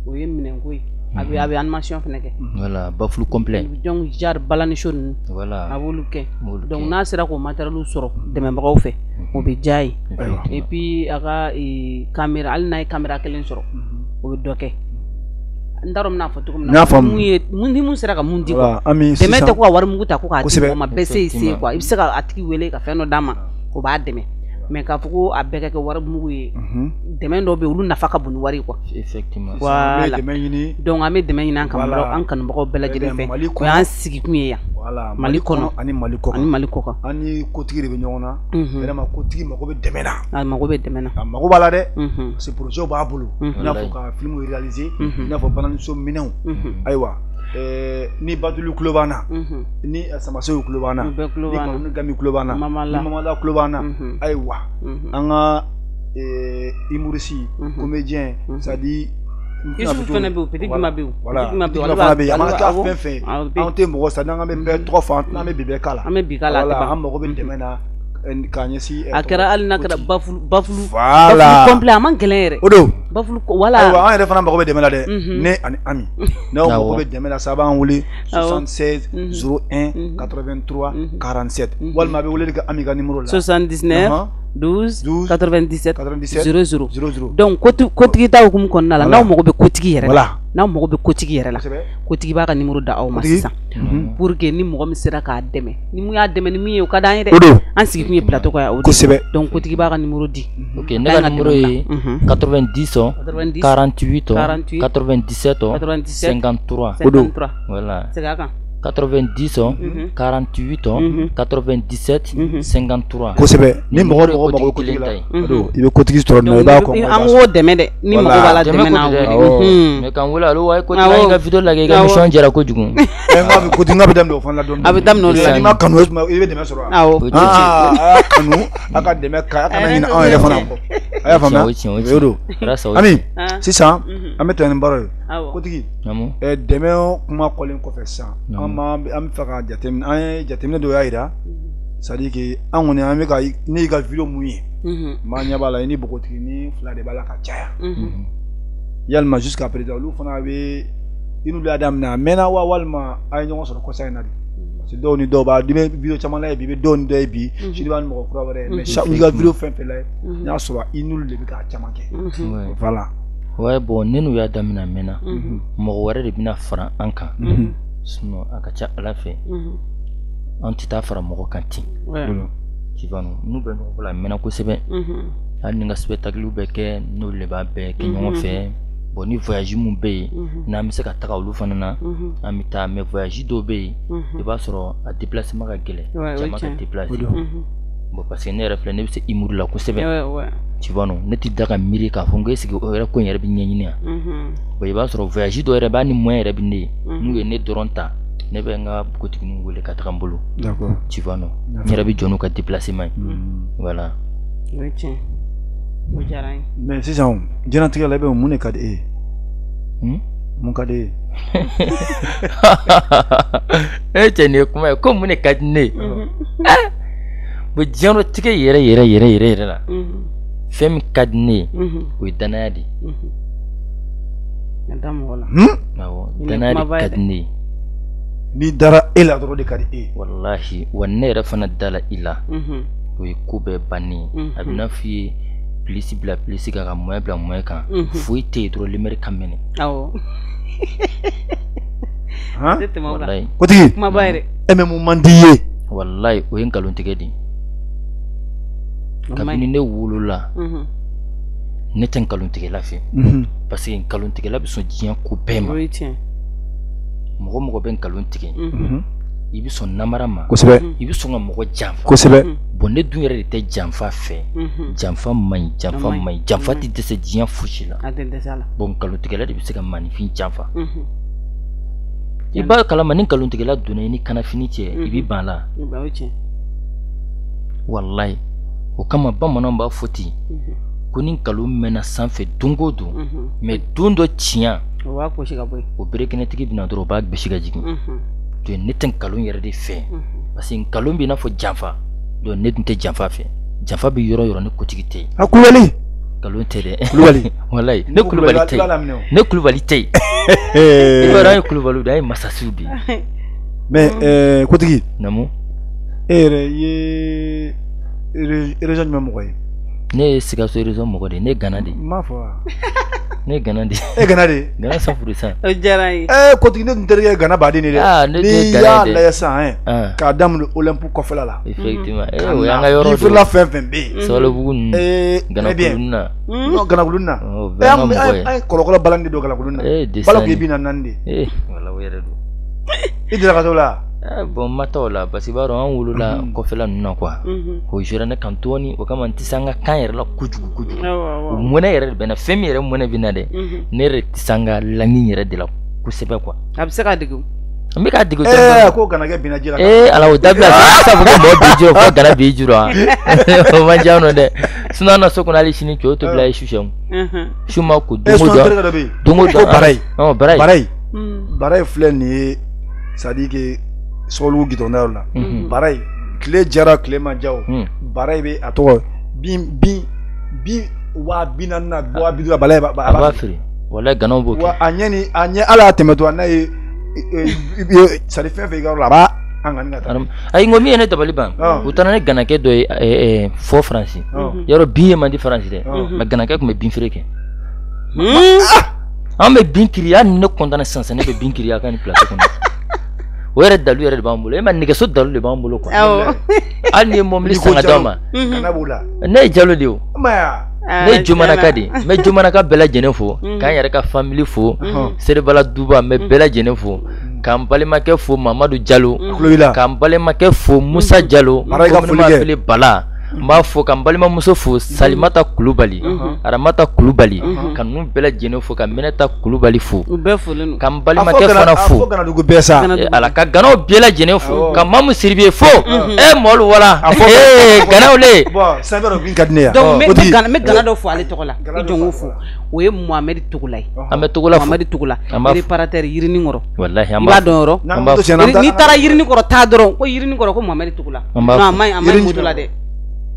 o ye minɛnko ye. A bɛ animation fɛnɛ kɛ. Voilà, baffle complet. Donc genre balani show ninnu. Voilà. A b'olu kɛ. Donc n'a sera k'o matériel sɔrɔ dɛmɛbagaw fɛ, o bɛ diya ye. Et puis a ka caméra, hali n'a ye caméra kelen sɔrɔ, o bɛ dɔ kɛ. N t'a dɔn n bɛna fɔ cogo min na. Ni mun sera ka mun di quoi. Dɛmɛ tɛ ko ka wari mugu ta ko k'a di mɔgɔ ma, bɛɛ se y'i se quoi. I bɛ se ka a tigi wele ka fɛn dɔ d'a ma, o b'a dɛmɛ. Mais k'a fɔ ko a bɛɛ ka kɛ wari mugu ye, dɛmɛ dɔw bɛ yen olu nafa ka bon ni wari ye quoi. Effectivement. Voilà. Donc an bɛ dɛmɛ ɲini an kanubagaw bɛɛ lajɛlen fɛ. O y'an sigikun ye yan. Mali kɔnɔ ani Mali kɔkan. Ani Mali kɔkan. An ni kotigi de bɛ ɲɔgɔn na. Vraiment kotigi mago bɛ dɛmɛ na. A mago bɛ dɛmɛ na. A mago b'a la dɛ. Parce que projet b'a bolo. I n'a fɔ ka film réaliser. I n'a fɔ bananiso minɛnw. Ayiwa. Ni Batuli kulo b'an na, ni Samasew kulo b'an na, ni Kɔnɔni Gami kulo b'an na, ni Mamada kulo b'an na, ayiwa an ka humoriste, comédien, c'est-à-dire Yusuf fana bɛ yen, Petit Gima bɛ yen, voilà, Petit Gima fana bɛ yen, a mana kɛ fɛn fɛn ye, anw tɛ mɔgɔ sa, n'an bɛ bɛɛ tɔgɔ fɔ, an bɛ bi bɛɛ k'a la, an bɛ bi k'a la, voilà, an mago bɛ dɛmɛ na k'a ɲɛsin. A kɛra hali n'a kɛra baffle complet, a man gɛlɛn yɛrɛ. O don. Baffle voilà. Ayiwa an yɛrɛ fana mago bɛ dɛmɛ la dɛ, ne ani Ami. N'aw mago bɛ dɛmɛ la sa, a b'an wele 76 01 83 47 walima a bɛ weleli kɛ Ami ka numéro la. 79 12 97 00 00. Donc kotigi ta hukumu kɔnɔna la, n'aw mago bɛ kotigi yɛrɛ la, n'aw mago bɛ kotigi yɛrɛ la, kotigi b'a ka numéro da aw ma sisan pour que ni mɔgɔ min sera k'a dɛmɛ, ni mun y'a dɛmɛ ni min ye, o ka d'an ye dɛ. An sigi kun ye plateau kan yan, o de. Kosɛbɛ. Donc kotigi b'a ka numéro di. Ok, ne ka numéro ye 90 48 97 53. O don. Voilà. Segin a kan. 90 48 97 53. Kosɛbɛ. Ni mɔgɔ mɔgɔ mago kotigi la, i bɛ kotigi sɔrɔ nin na, i b'a kɔn. An k'o dɛmɛ dɛ, ni mɔgɔ b'a la dɛmɛ na. Mais k'an wele alo wa kotigi an ka vidéo lajɛ, i ka émission jɛra kojugu. Kotigi bɛ daminɛ o fana la dɔɔni. A bɛ daminɛ o de la. N'i ma kanu, i bɛ dɛmɛ sɔrɔ wa? Awɔ. Aa, a y'a kanu, a ka dɛmɛ ka, a kana ɲinɛ anw yɛrɛ fana kɔ. A y'a faamuya? O don. Ami, sisan an bɛ tɛmɛ ni baro ye. Kotigi, dɛmɛ kuma kɔlen kɔfɛ sisan, an bɛ fɛ ka jateminɛ, an ye jateminɛ dɔ y'a jira, c'est à dire que an kɔni an bɛ ka ne y'i ka vidéo mun ye, n b'a ɲɛ b'a la, i ni npogotiginin fila de b'a la ka caya. Yalima jusqu'à présent olu fana bɛ i n'olu y'a daminɛ a mɛnna wa, walima a ye ɲɔgɔn sɔrɔ kɔsa in na de? Parce que dɔw ni dɔw b'a, i bɛ vidéo caman lajɛ bi, i bɛ dɔw ni dɔ ye bi, sini b'a ni mɔgɔ kura wɛrɛ ye, mais chaque i ka vidéo fɛn fɛn lajɛ, n'i y'a sɔrɔ i n'olu de bɛ k'a caman kɛ. Voilà. Ouais, bon, ne n'u y'a daminɛ a mɛnna, mɔgɔ wɛrɛ de bɛna fara an kan. Sinon a ka ca Ala fɛ, an tɛ taa fara mɔgɔ kan ten. Tu vois non, n'u bɛ ɲɔgɔn bolo a mɛnna kosɛbɛ. Hali ni n ka spectacle bɛ kɛ, n'olu de b'a bɛɛ kɛ ɲɔgɔn fɛ. Bon, ni voyage mun bɛ yen, n'an bɛ se ka taga olu fana na, an bɛ taa. Mais voyage dɔw bɛ yen, i b'a sɔrɔ a déplacement ka gɛlɛn, jama ka déplacer. Bon, parce que ne yɛrɛ filɛ, ne bɛ se humour la kosɛbɛ. Tu vois non, ne tɛ da ka miiri k'a fɔ n ko est-ce que o yɛrɛ ko in yɛrɛ bɛ ɲɛɲini yan. Bon, i b'a sɔrɔ voyage dɔw yɛrɛ b'a ni moyen yɛrɛ bɛ ne ye, n'u ye ne dɔrɔn ta, ne bɛ n ka npogotigininw wele ka taga n bolo. Tu vois non, n yɛrɛ bɛ jɔ n'u ka déplacement ye. Voilà. O ye tiɲɛ, o diyara n ye. Mais sisan diɲɛlatigɛ la, i bɛ mun de ka di e ye? Mun ka di e ye? E cɛ, nin ye kuma ye ko mun de ka di ne ye? Bon, diɲɛlatigɛ yɛrɛ yɛrɛ yɛrɛ yɛrɛ yɛrɛ la, fɛn min ka di ne ye, o ye danaya de ye. Ka da mɔgɔ la. Awɔ, danaya de ka di ne ye. N'i dara e la dɔrɔn de ka di e ye. Walahi, wa ne yɛrɛ fana dala i la, o ye ko bɛɛ bannen ye. A bɛ n'a f'i ye pilisi bila pilisi kan, ka moyen bila moyen kan, foyi tɛ yen dɔrɔn limɛri ka mɛnɛ. Awɔ. Walahi. Kotigi, kumaba yɛrɛ. E mɛ mun man di i ye? Walahi, o ye nkalontigɛ de ye. Kabini ne wolola, ne tɛ nkalontigɛla fɛ, parce que nkalontigɛla bɛ sɔn diɲɛ ko bɛɛ ma. Mɔgɔ mɔgɔ bɛ nkalon tigɛ, i bɛ sɔn namara ma. Kosɛbɛ. I bɛ sɔn ka mɔgɔ janfa. Kosɛbɛ. Bon, ne dun yɛrɛ de tɛ janfa fɛ. Janfa man ɲi, janfa man ɲi, janfa tɛ dɛsɛ diɲɛ fosi la. A tɛ dɛsɛ a la. Bon, nkalontigɛla de bɛ se ka maaninfin janfa. I b'a kalama ni nkalontigɛla donna i ni kanafini cɛ, i bɛ ban a la. Walahi, o kama bamananw b'a fɔ ten ko ni nkalon mɛnna sanfɛ don o don, mais don dɔ tiɲɛ, o b'a gosi ka bɔ yen. O berekɛnɛtigi bɛna dɔrɔn, o b'a gosi ka jigin. Donc ne tɛ nkalon yɛrɛ de fɛ, parce que nkalon bɛ i n'a fɔ janfa. Donc ne dun tɛ janfa fɛ, janfa bɛ yɔrɔ yɔrɔ, ne kotigi tɛ yen. A Kulubali. Nkalon tɛ dɛ. Kulubali. Walayi, ne Kulubali tɛ yen, ne Kulubali tɛ yen. I b'a dɔn, an ye Kulubaliw de ye, an ye masasiw de ye. Mais kotigi. Naamu. E yɛrɛ ye région jumɛn mɔgɔ ye? Ne ye Sikaso région mɔgɔ de ye, ne ye Gana de ye. N m'a fɔ wa? Ne ye Gana de ye. E Gana de ye? Gana 100%. O diyara n ye. Kotigi, ne tun terikɛ ye Gana baden de dɛ. Aa, ne tun ye N'i Gana y'a ye dɛ. lajɛ sisan, k'a daminɛ Olympe kɔfɛla la. Effectivement, o y'an ka yɔrɔ de. de. Binfeerela fɛn fɛn bɛ yen. Sabalibugu ninnu. Ganakuluni na. Non, Ganakuluni na. O bɛɛ y'an ka mɔgɔ ye. An ye kɔlɔkɔlɔ balani de don Ganakuluni na. Bala kun ye 44 de. Wala, o yɛrɛ don. I delila ka t'o la? Bon, n ma taa o la parce que i b'a dɔn, an wolola kɔfɛla ninnu na quoi. O jouera ne kan dɔɔni, o kama n tɛ se an ka kan yɛrɛ la kojugu kojugu. O mɔnɛ yɛrɛ de bɛ n na, fɛn min yɛrɛ mɔnɛ bɛ n na dɛ, ne yɛrɛ tɛ se an ka langue yɛrɛ de la kosɛbɛ quoi. A bɛ se k'a dege. N bɛ k'a dege. Ko ganakɛ binna ji la. Ala, o dabila sisan, fɔ ko mɔgɔ b'i jɔ, fo gana b'i juru wa. O man diya nɔ dɛ. Sinon an na so kɔnɔ, hali sini cɛw tobila ye su sɛmu. Su ma ko don o don. Don o don. Ko Barayi. Barayi. Barayi. Barayi filɛ nin ye, c'est à dire que Sɔgɔlugu gidɔrɔn da yɔrɔ la. Barayi, tile jara, tile ma ja o. Barayi bɛ a tɔgɔ bin bin bin 40 000 na 50 000, Barayi a b'a feere. Walayi, ganaw b'o kɛ. Wa a ɲɛ ni a ɲɛ, hali a tɛmɛtɔ n'a ye, c'est à dire fɛn fɛn i ka yɔrɔ la, a b'a an ŋani ka taa. Ayi, n ko min ye ne dabali ban, u taara ne ganakɛ dɔ ye fɔ Faransi. Yɔrɔ bin ye man di Faransi dɛ, mais ganakɛ tun bɛ bin feere kɛ. An bɛ bin kiri, hali ni ne kɔntanna sisan, ne bɛ bin kiri a ka nin plateau kɔnɔ. O yɛrɛ dalu yɛrɛ de b'an bolo, e ma nɛgɛso dalu de b'an bolo quoi. Hali ni ye mɔbili san ka d'aw ma. Ne ye Jalo de ye o. Ne ye Jomanaka de ye. N bɛ Jomanaka bɛɛ lajɛlen fo, k'an yɛrɛ ka famille fo, Serebala Duba, n bɛ bɛɛ lajɛlen fo, k'an balimakɛ fo Mamadu Jalo, k'an balimakɛ fo Musa Jalo, communément appelé Bala. N b'a fo, ka n balimamuso fo Salimata Kulubali, Aramata Kulubali, ka ninnu bɛɛ lajɛlen fo, ka Minɛta Kulubali fo, ka n balimakɛ fana fo, Ala ka ganaw bɛɛ lajɛlen fo, ka Mamu Siribe fo, mɔlu wala, ganaw le. Donc n bɛ gana dɔ fo ale tɔgɔ la, i jɔn k'o fo, o ye Mohamɛdi Togola ye. An bɛ Togola fo. Mohamɛdi Togola, réparateur Yirininkɔrɔ. Walahi, an b'a dɔn yɔrɔ. N'i taara Yirininkɔrɔ, taa dɔrɔn ko Yirininkɔrɔ, ko Mohamɛdi Togola. Non, a ma ɲi moto la dɛ.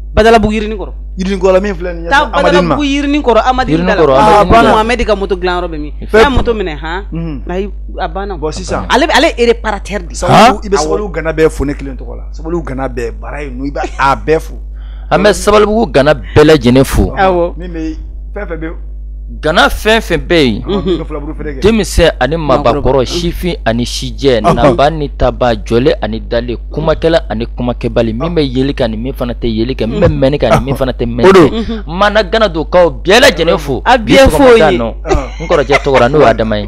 Badalabugu Yirininkɔrɔ. Yirininkɔrɔ min filɛ nin ye. Taa Badalabugu Yirininkɔrɔ, Amadi da la. Mohamɛdi ka moto dilan yɔrɔ bɛ min? N'a moto minɛ han, ayi, a banna. Bon, sisan. Ale ye réparateur de. I bɛ Sabalibugu gana bɛɛ fo ne kelen tɔgɔ la. Sabalibugu gana bɛɛ, Barayi ninnu, i b'a a bɛɛ fo. An bɛ Sabalibugu gana bɛɛ lajɛlen fo. Awɔ. Min bɛ fɛn fɛn bɛ. Gana fɛn fɛn bɛ yen, denmisɛn ani maabakɔrɔ, sifin ani sijɛ, naba ni taba, jɔlen ani dalen, kumakɛla ani kumakɛbali, min bɛ yeli kɛ ani min fana tɛ yeli kɛ, min bɛ mɛnni kɛ ani min fana tɛ mɛnni kɛ, mana gana don k'aw bɛɛ lajɛlen fo. A bɛɛ fo ye. N kɔrɔkɛ tɔgɔ la, n'o ye Adama ye.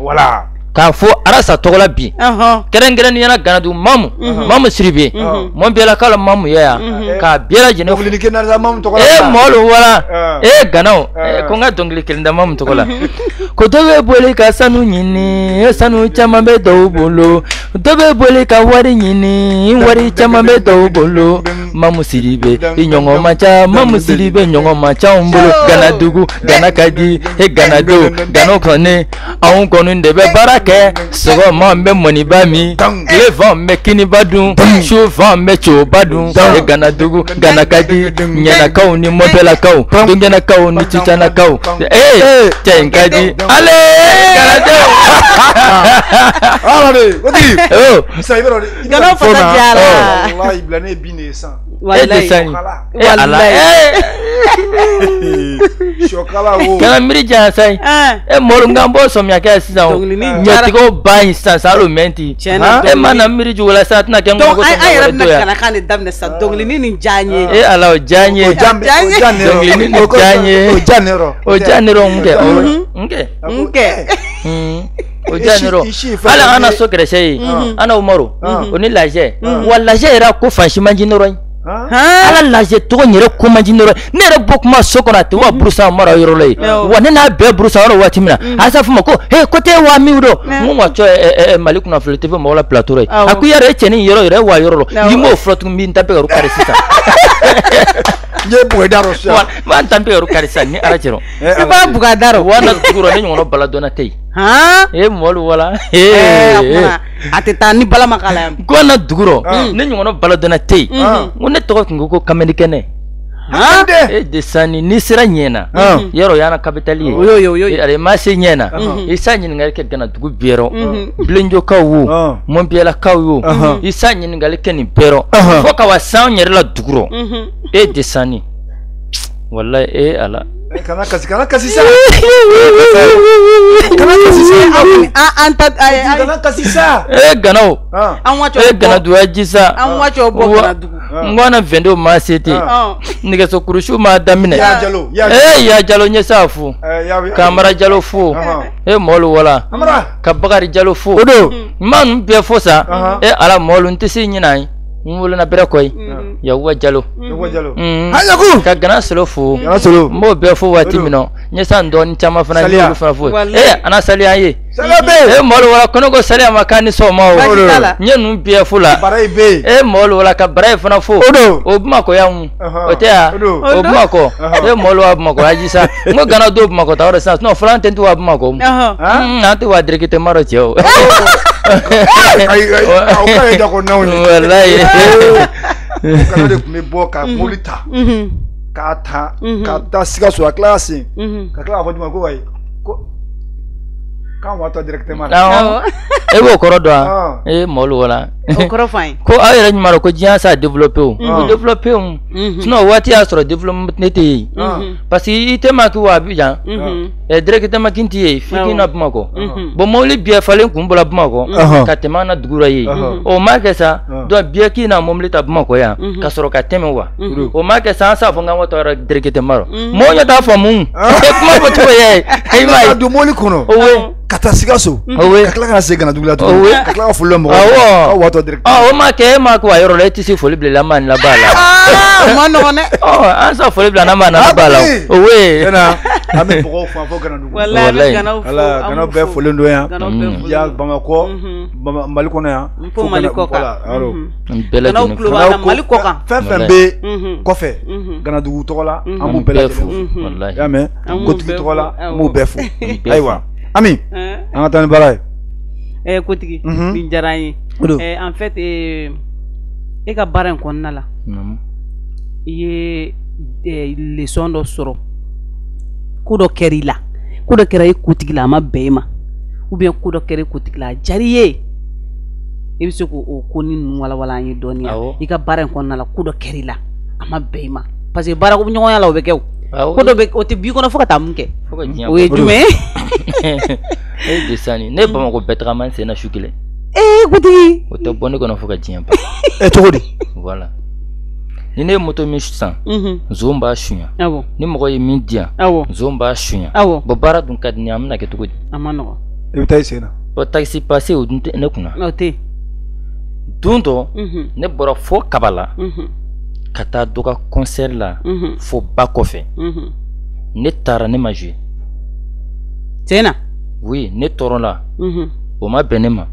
K'a fɔ Arasa tɔgɔ la bi, kɛrɛnkɛrɛnnenya la Ganadugu Mamu, Mamu Siribe, mɔnbɛlakaw la Mamu ye yan, k'a bɛɛ lajɛlen fo. Mɔlu wala, ganaw, ko n ka dɔnkili kelen da Mamu tɔgɔ la. Ko dɔ bɛ boli ka sanu ɲini, sanu caman bɛ dɔw bolo, dɔ bɛ boli ka wari ɲini, wari caman bɛ dɔw bolo. Mamu Siribe, i ɲɔgɔn man ca, Mamu Siribe ɲɔgɔn man ca anw bolo. Ganadugu, gana ka di, ganadenw, ganaw kɔni, anw kɔni de bɛ baara kɛ. Sɔgɔma n bɛ mɔniba min, tile fan n bɛ kiniba dun, su fan n bɛ coba dun. Ganadugu, gana ka di, ɲɛnakaw ni mɔbɛlakaw, dongɛnakaw ni cicanakaw, cɛ in ka di, ale ganadenw. Ala de, kotigi. Sisan i b'a dɔn. Ganaw fasa diyara. Walayi, bila ne ye bin de ye sisan. E de san ye. Ala. Sɔkala wo. Kana miiri janya sa ye. Mɔlu, n k'an bɔ sɔmiya kɛ sisan o. Ɲɔtigɛw ban yen sisan, sa hali o mɛn ten. E ma na miiri jugu la sisan, a tɛna kɛ n kɔnɔ ko sɔmiya wɛrɛ to yan. An yɛrɛ bɛna ganakan de daminɛ sisan, dɔnkilini nin diya n ye. Ala, o diya n ye. Dɔnkilini nin diya n ye. O diya ne rɔ. O diya ne rɔ n kɛ. N kɛ. N kɛ. O diya ne rɔ. Hali an na so kɛrɛfɛ ye, an na Umaru, o ni Lajɛ. Wa Lajɛ yɛrɛ ko fan si man di ne rɔ ye. Ala, lajɛ tɔgɔ yɛrɛ ko man di ne rɔ. Ne yɛrɛ bɔ kuma so kɔnɔ, a tɛ wa burusan mara yɔrɔ la ye. Wa ne n'a bɛɛ burusan yɔrɔ waati min na, a y'a fɔ ma ko he, ko tɛ wa min dɔn. N ko wa cɔ Mali kunnafoni tɛ fɔ mɔgɔw la plateau la ye. A ko yɛrɛ e cɛnin yɔrɔ yɛrɛ wa yɔrɔ la. N'i m'o fɔ tuguni, n b'i ta bɛɛ ka kari sisan. N ye bugɔ da rɔ sisan. N tan bɛ yɔrɔ karisa ni ala cɛ. I b'a bugɔ da rɔ. Wa na dugu rɔ ne ɲɔgɔnna baladɔnna tɛ yen. E mɔlu wala. A tɛ taa ni bala ma k'a la yan. Ko na dugu rɔ ne ɲɔgɔnna baladɔnna tɛ yen. N ko ne tɔgɔ tun ko Kamalikɛnɛ. E de sani n'i sera ɲɛna yɔrɔ y'an kapitali ye. O y'o. Ale ma se ɲɛna i sa ɲininkali kɛ Gana dugu bɛɛ rɔ. Bilenjokaw wo Mɔnbiyalakaw wo i sa ɲininkali kɛ nin bɛɛ rɔ fo ka wa s'anw yɛrɛ la dugu rɔ. E de sani walayi e ala. Kana kasi kana kasi sa. Kana kasi sa. An ta kana kasi sa. E Ganaw. E Gana dugu ji sa. An waati bɔ Gana dugu. N ko na 22 ma se ten. Nɛgɛso kurusiw ma daminɛ. Ya Jalo. E Ya Jalo ɲɛ sa fo. Kamara Jalo fo. E mɔlu wala. Ka Bakari Jalo fo. O don. N ma ninnu bɛɛ fo sa. E ala mɔlu n tɛ se ɲinɛ ye. N wolola bɛrɛ kɔ ye. Yakuba Jalo. Yakuba Jalo. Yaku. Ka Gana Solo fo. Gana Solo. N b'o bɛɛ fo waati min na. N ye san dɔɔni caman fana n y'olu fana fo. E ana saliya ye. Saliya bɛ yen. E mɔlu wala ko ne ko saliya ma k'a ni sɔgɔma o. N ye ninnu bɛɛ fo la. Barayi bɛ yen. E mɔlu wala ka Barayi fana fo. O don. O Bamakɔ yan. O tɛ yan. O Bamakɔ. E mɔlu wa Bamakɔ aji sa. N ko Gana don Bamakɔ ta yɔrɔ sisan sinon fɔlɔ an tɛ wa Bamakɔ. An tɛ wa directement rɔ cɛ o. Ayi aw ka ye dakɔnɔnaw ye. Walayi. Kana de tun bɛ bɔ ka mobili ta. K'a ta ka taa Sikaso a tila ka segin ka tila k'a fɔ juma ko ayi ko k'an wa taa directement. Awɔ. E b'o kɔrɔ dɔn wa? E mɔlu wala. O kɔrɔ fɔ an ye. Ko aw yɛrɛ ɲuman dɔn ko diɲɛ s'a développé o. O développé o. Sinon o waati y'a sɔrɔ développement ne tɛ yen. Parce que i tɛ maa k'i wa Abidjan. Directement kin tɛ yen f'i k'i na Bamakɔ. Bon mobili bɛɛ falen kun bɔra Bamakɔ. Ka tɛmɛ an na dugu la yen. O ma kɛ sa donc bɛɛ k'i na mobili ta Bamakɔ yan ka sɔrɔ ka tɛmɛ wa. O ma kɛ sa an s'a fɔ k'an ka taa yɔrɔ directement rɔ. Mɔgɔw ɲɛ t'a faamu. E kuma fɔ cogo ye. I m'a ye. Ka don mobili kɔnɔ. Ka taa Sikaso. Ka tila ka na segin Gana dugu la tuguni. Ka tila ka foli la mɔgɔw ye. Aw wa tɔ direct. O ma kɛ e ma kɛ wa yɔrɔ la e tɛ se foli bila ma ni laban la. O ma nɔgɔn dɛ. An sa foli bila n'a ma na ba la. O ye. An bɛ mɔgɔw fo fo Gana dugu. Walayi an bɛ Ganaw fo. Ala Ganaw bɛɛ folen don yan. Yan Bamakɔ Mali kɔnɔ yan. Fo Mali kɔ kan. Ganaw tulo b'an na Mali kɔ kan. Fɛn fɛn bɛ kɔfɛ Gana dugu tɔgɔ la an b'u bɛɛ lajɛlen fo. Walayi. I y'a mɛn kotigi tɔgɔ la an b'u bɛɛ fo. Ayiwa Ami an ka taa ni baara ye. Kotigi nin diyara an ye. En fait e ka baara in kɔnɔna la i ye leçon dɔ sɔrɔ ko dɔ kɛra i la ko dɔ kɛra i kotigi la a ma bɛn i ma ou bien ko dɔ kɛra i kotigi la a diyara i ye i bɛ se k'o ko ni ninnu walawala an ye dɔɔni i ka baara in kɔnɔna la ko dɔ kɛra i la a ma bɛn i ma parce que baara ɲɔgɔnya la o bɛ kɛ o ko dɔ bɛ o tɛ b'i kɔnɔ fo ka taa mun kɛ o ye jumɛn ye. E de sani ne Bamakɔ bɛɛ tagama n sen na su kelen. Ee kotigi. O tɛ bɔ ne kɔnɔ fo ka diɲɛ ban. E cogo di. Voilà. Ni ne ye moto min san. Nson b'a suɲɛ. Ni mɔgɔ ye min di yan. Nson b'a suɲɛ. Bon baara dun ka di ne ye an bɛna kɛ cogo di. A ma nɔgɔn. I bɛ taa i sen na. Bon taxi passé o dun tɛ ne kunna. O tɛ yen. Don dɔ ne bɔra fo Kabala. Ka taa dɔ ka concert la. Fo ba kɔfɛ. Ne taara ne ma jouer. Tiɲɛ na. Oui ne tɔɔrɔla. O ma bɛn ne ma.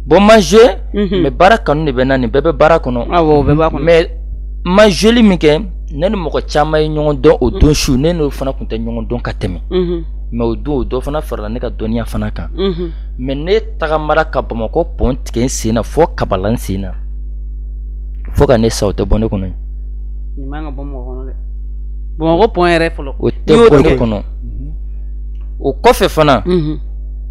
Bon ma jouer mais baara kanu de bɛ na nin bɛɛ bɛ baara kɔnɔ. Awɔ o bɛɛ b'a kɔnɔ. Mais ma jouer min kɛ ne ni mɔgɔ caman ye ɲɔgɔn dɔn o don su ne n'o fana tun tɛ ɲɔgɔn dɔn ka tɛmɛ. Mais o don o dɔ fana farala ne ka dɔnniya fana kan. Mais ne tagamara ka Bamakɔ pont tigɛ n sen na fo Kabala n sen na. Fo ka ne sa o tɛ bɔ ne kɔnɔ. Nin man ka bɔ mɔgɔ kɔnɔ dɛ. Bamakɔ pont yɛrɛ fɔlɔ. O tɛ bɔ ne kɔnɔ. O kɔfɛ fana.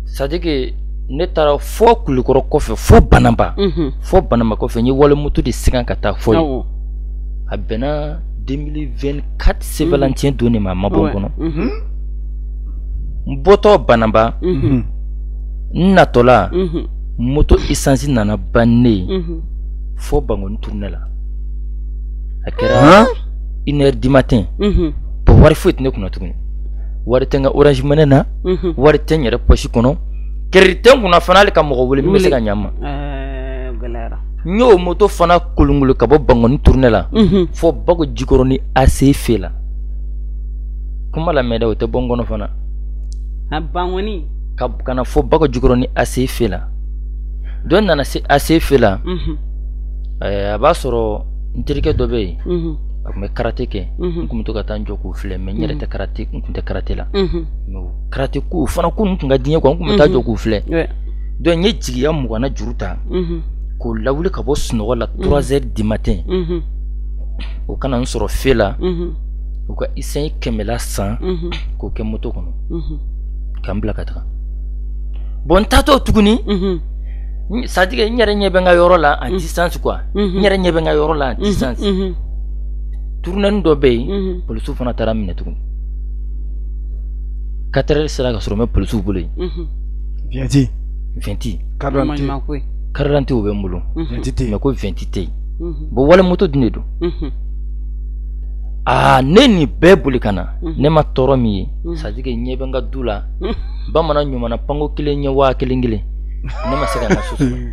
C'est à dire que ne taara fo Kulukɔrɔ kɔfɛ fo Banamba. Fo Banamba kɔfɛ n ye walemoto de sigan ka taa fo yen. A bɛnna 2024 Saint-Valentin don de ma a ma bɔ n kɔnɔ. N bɔtɔ Banamba. N natɔla. Moto essence nana ban ne ye. Fo Bankoni tournée la. A kɛra 1h du matin. Bon wari foyi tɛ ne kunna tuguni. Wari tɛ n ka Orange Money na. Wari tɛ n yɛrɛ poche kɔnɔ. Crédit tɛ n kunna fana hali ka mɔgɔ wele min bɛ se ka ɲa n ma. N y'o moto fana kolongolo ka bɔ Bankoni tournée la. Fo Bako Jikɔrɔni ACF la. Kuma lamɛn dɛ o tɛ bɔ n kɔnɔ fana. Bankoni. Ka na fo Bako Jikɔrɔni ACF la. Dɔ nana se ACF la. A b'a sɔrɔ n terikɛ dɔ bɛ yen. A tun bɛ karaté kɛ, n tun bɛ to ka taa n jɔ k'u filɛ, mais n yɛrɛ tɛ karaté, n tun tɛ karaté la, mais karaté ko fana ko n tun ka di n ye quoi, n tun bɛ taa jɔ k'u filɛ. Donc n ye jigiya 20 na juru ta k'o lawuli ka bɔ sunɔgɔ la 3 heures du matin, o kana n sɔrɔ fe la, u ka essence 100 la san k'o kɛ moto kɔnɔ ka n bila ka taga. Bon, n taatɔ tuguni, c'est à dire n yɛrɛ ɲɛ bɛ n ka yɔrɔ la en distance quoi, n yɛrɛ ɲɛ bɛ n ka yɔrɔ la en distance. Tournée dɔ bɛ yen, polisiw fana taara n minɛ tuguni. 4 heures sera ka sɔrɔ n bɛ polisiw bolo yen. Vignette. Vignette. Carte d'identité. Carte d'identité o bɛ n bolo. Vignette tɛ yen. Mais ko vignette tɛ yen. Bon, wali moto dun de don. Aa, ne nin bɛɛ boli ka na, ne ma tɔɔrɔ min ye, c'est à dire que ɲɛ bɛ n ka du la, bamanan ɲuman na panko kelen ɲɛ 1000 kelen, ne ma se ka n ka so sɔrɔ.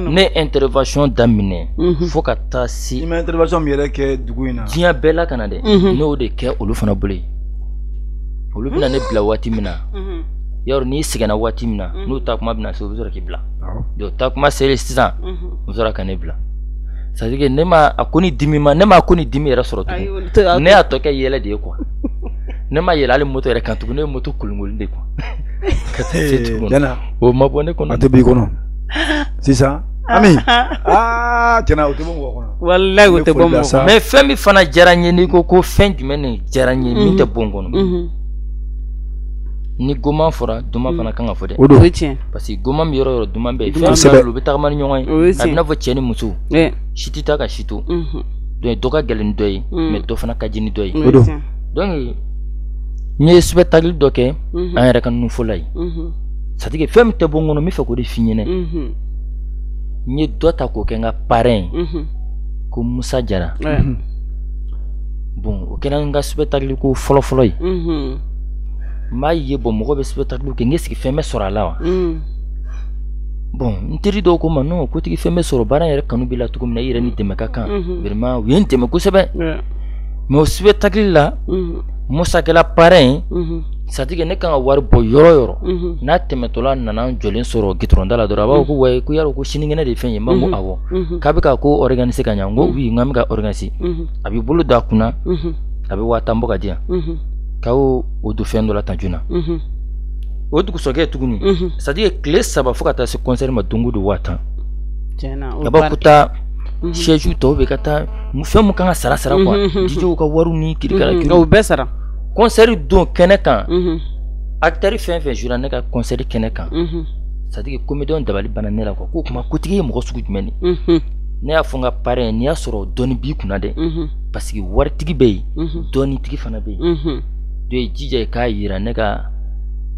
Ne intervention daminɛ fo ka taa se. I ma intervention min yɛrɛ kɛ dugu in na. Diɲɛ bɛɛ la ka na dɛ, ne y'o de kɛ olu fana bolo yen. Olu bɛna ne bila waati min na, yarɔ n'i sɛgɛnna waati min na, n'u taa kuma bɛna se, u bɛ sɔrɔ k'i bila. Donc taa kuma selen sisan, u bɛ sɔrɔ ka ne bila. C'est à dire que ne ma a ko ni dimi ma, ne ma ko ni dimi yɛrɛ sɔrɔ tugun. Ne y'a tɔ kɛ yɛlɛ de ye quoi. Ne ma yɛlɛ hali moto yɛrɛ kan tugun, ne ye moto kolonkolon de quoi. Ka taa se tugun. O ma bɔ ne kɔnɔ. A tɛ b'i kɔnɔ. Sisan Ami, aa tiɲɛna o tɛ bɔ mɔgɔ kɔnɔ. Walayi o tɛ bɔ mɔgɔ kɔnɔ. Mais fɛn min fana diyara n ye, n'i ko ko fɛn jumɛn de diyara n ye min tɛ bɔ n kɔnɔ. Ni goman fɔra, duman fana kan ka fɔ dɛ. O don. O ye tiɲɛ. Parce que goman bɛ yɔrɔ o yɔrɔ, duman bɛ yen. Fɛn fila olu bɛ tagama ni ɲɔgɔn ye. A bɛ n'a fɔ cɛ ni muso. Si tɛ taa ka si to. Donc dɔ ka gɛlɛn ni dɔ ye, mais dɔ fana ka di ni dɔ ye. O don. Donc n ye spectacle dɔ kɛ an yɛrɛ ka nunfola ye. C'est à dire que fɛn min tɛ bɔ n kɔnɔ, n bɛ fɛ k'o de f'i ɲɛna. N ye dɔ ta k'o kɛ n ka parrain ye, ko Musa Jara. Bon, o kɛra n ka spectacle ko fɔlɔ-fɔlɔ ye. N b'a ye bon, mɔgɔ bɛ spectacle kɛ, n sigi fɛn bɛ sɔrɔ a la wa. Bon, n teri dɔw ko n ma non, kotigi fɛn bɛ sɔrɔ, baara yɛrɛ kanu b'i la cogo min na, i yɛrɛ ni dɛmɛ ka kan. Vraiment u ye n dɛmɛ kosɛbɛ. Mais o spectacle la, Musa kɛla parrain ye. C'est à dire que ne kan ka wari bɔ yɔrɔ o yɔrɔ, n'a tɛmɛtɔla nana n jɔlen sɔrɔ goudron da la dɔrɔn, a b'a fɔ ko wayi, ko yarɔ ko sinikɛnɛ de ye fɛn ye. N b'a fɔ ko awɔ, k'a bɛ ka ko organiser ka ɲa. N ko oui, n k'an bɛ ka organiser. A b'i bolo don a kunna, a bɛ 10,000 bɔ ka di yan, k'a y'o o don fɛn dɔ la tan joona. O dugusɛjɛ tuguni, c'est à dire que tile 3 fo ka taa se concert ma, don o don 10,000. A b'a fɔ ko taa siège tɔw bɛ ka taa fɛn mun kan ka sara sara quoi, DJ ka wariw ni kirikara. O bɛɛ sara. Concert don kɛnɛ kan, acteur fɛn fɛn jouera ne ka concert kɛnɛ kan, c'est à dire que comédien dabali banna ne la quoi, k'o kuma kotigi ye mɔgɔ sugu jumɛn de ye. Ne y'a fɔ n ka parrain, n'i y'a sɔrɔ dɔɔni b'i kunna dɛ, parce que waritigi bɛ yen, dɔɔnitigi fana bɛ yen. Donc jija i k'a yira ne ka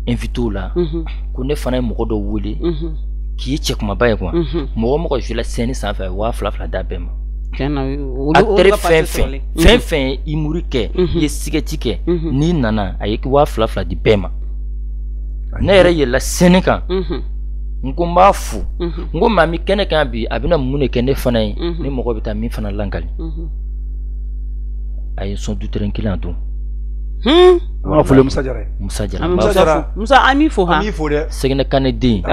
invité la ko ne fana ye mɔgɔ dɔ wele k'i ye cɛ kumaba ye quoi. Mɔgɔ o mɔgɔ jouera scène sanfɛ, a ye 2000 d'a bɛɛ ma. Acteur fɛn fɛn fɛn fɛn ye humour kɛ, i ye sketch kɛ, n'i nana a ye 2000 di bɛɛ ma. Ne yɛrɛ yɛlɛla scène kan, n ko n b'a fo, n ko maa min kɛnɛ kan bi, a bɛna mun de kɛ ne fana ye, ni mɔgɔ bɛ taa min fana lankali. A ye sɔn du terrain kelen a don. An b'a fɔ Musa Jara ye. Musa Jara. Musa Jara. Musa an b'i fo han. An b'i fo dɛ. Sɛgɛnɛ Kane den.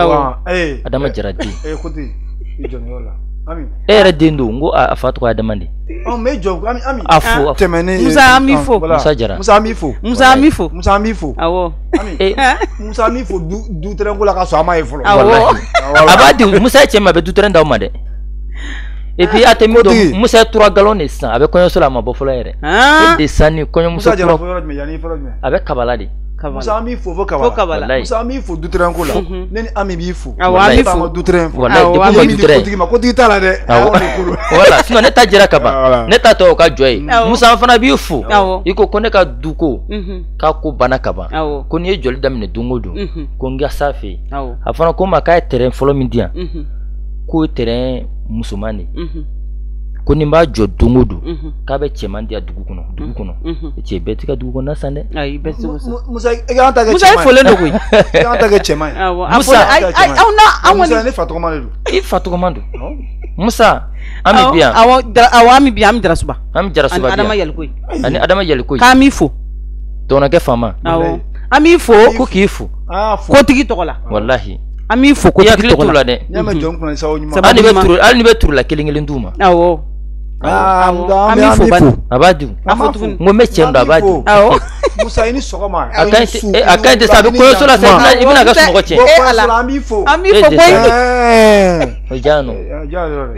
Adama Jara den. Kotigi i jɔ nin yɔrɔ la. Ami. E yɛrɛ den don, n ko a fa tɔgɔ Adama de. Ɔ mais jɔ Ami Ami. A fo. Tɛmɛnen. Musa an b'i fo. Musa Jara. Musa an b'i fo. Musa an b'i fo. Musa an b'i fo. Awɔ. Ami. Musa an b'i fo du terrain ko la ka sɔrɔ a ma ye fɔlɔ. Awɔ. A b'a di Musa ye cɛ min a bɛ du terrain d'aw ma dɛ. Et puis a tɛ min dɔn, Musa ye 3 galons de san, a bɛ kɔɲɔso la, a ma bɔ fɔlɔ yɛrɛ. O de san ni kɔɲɔmuso kura. A bɛ Kabala de. Musa an b'i fo fo Kabala. Musa an b'i fo du terrain ko la. Ne ni Ami b'i fo. Awɔ an b'i fo. Du terrain. Walayi depuis ma du terrain. Kotigi ma kotigi t'a la dɛ. Voilà, sinon ne ta jɛra ka ban. Ne ta tɔ o ka jɔ ye. Musa an fana b'i fo. I ko ko ne ka du ko k'a ko banna ka ban. Ko n'i ye jɔli daminɛ don o don, ko n ka s'a fɛ yen. A fana ko n ma k'a ye terrain fɔlɔ min di yan, k'o ye terrain musoman de ye. Ko ni n b'a jɔ don o don, k'a bɛ cɛman di yan dugu kɔnɔ, dugu kɔnɔ. Cɛ bɛɛ t'i ka dugu kɔnɔna san dɛ. Ayi bɛɛ tɛ se k'o san. Musa i k'an ta kɛ cɛman ye. Musa e folen don koyi. I k'an ta kɛ cɛman ye. Awɔ. Musa aw na anw kɔni. Musa ne fa tɔgɔma de don. I fa tɔgɔma don. Musa Ami bi yan. Awɔ awɔ Ami bi yan, Ami Jarasuba. Ami Jarasuba bi yan. Ani Adama Yalikoyi. Ani Adama Yalikoyi. K'an b'i fo. Dɔgɔnɔkɛ faama. Awɔ. An b'i fo. Ko k'i fo. Kotigi tɔgɔ la. Walahi. An b'i fo kotigi tɔgɔ la. I hakili t'u la dɛ. N'i y'a mɛn jɔn kunna sababu ɲuman. Hali n'i bɛ turula kelen kelen d'u ma. Awɔ. An b'i fo. A b'a dun. A fɔ tuguni. N ko n bɛ cɛ min dɔn, a b'a dun. Awɔ. Musa, i ni sɔgɔma. A ka ɲi, a ka ɲi tɛ sa, a bɛ kɔɲɔso la sa, i bɛna a ka sunɔgɔ tiɲɛ. Ala, an b'i fo. An b'i fo koyi. O diya nɔ.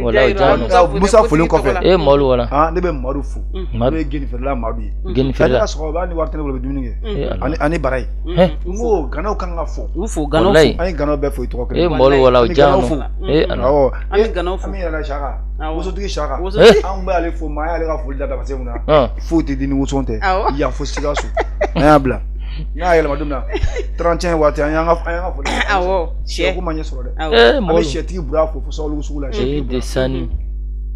Wala, o diya nɔ. Musa folen kɔfɛ. E Madu wala. Ne bɛ Madu fo. N'o ye geni feerela Madu ye. Geni feerela. Ne ka sɔgɔma, hali ni wari tɛ ne bolo, u bɛ dumuni kɛ. Ani bara ye. N ko ganaw kan ka fo. U fo, ganaw fo. An ye ganaw bɛɛ fo i tɔgɔ kelen. E Madu wala, o diya nɔ. E Ala. Awɔ. An bɛ ganaw fo. An bɛ yɛlɛ Saka. Wosotigi Saka. An bɛ ale fo, maa y'ale ka foli dabila parce que mun na? Foyi tɛ di ni woson tɛ. Yan fo Sikaso. An y'a bila. N'a yɛlɛma don min na 31 waati, an y'an ka foli. Awɔ. Sɛ ko ma ɲɛ sɔrɔ dɛ. An bɛ sɛtigi Bura fo fo Sawulu sugu la. E de sani. I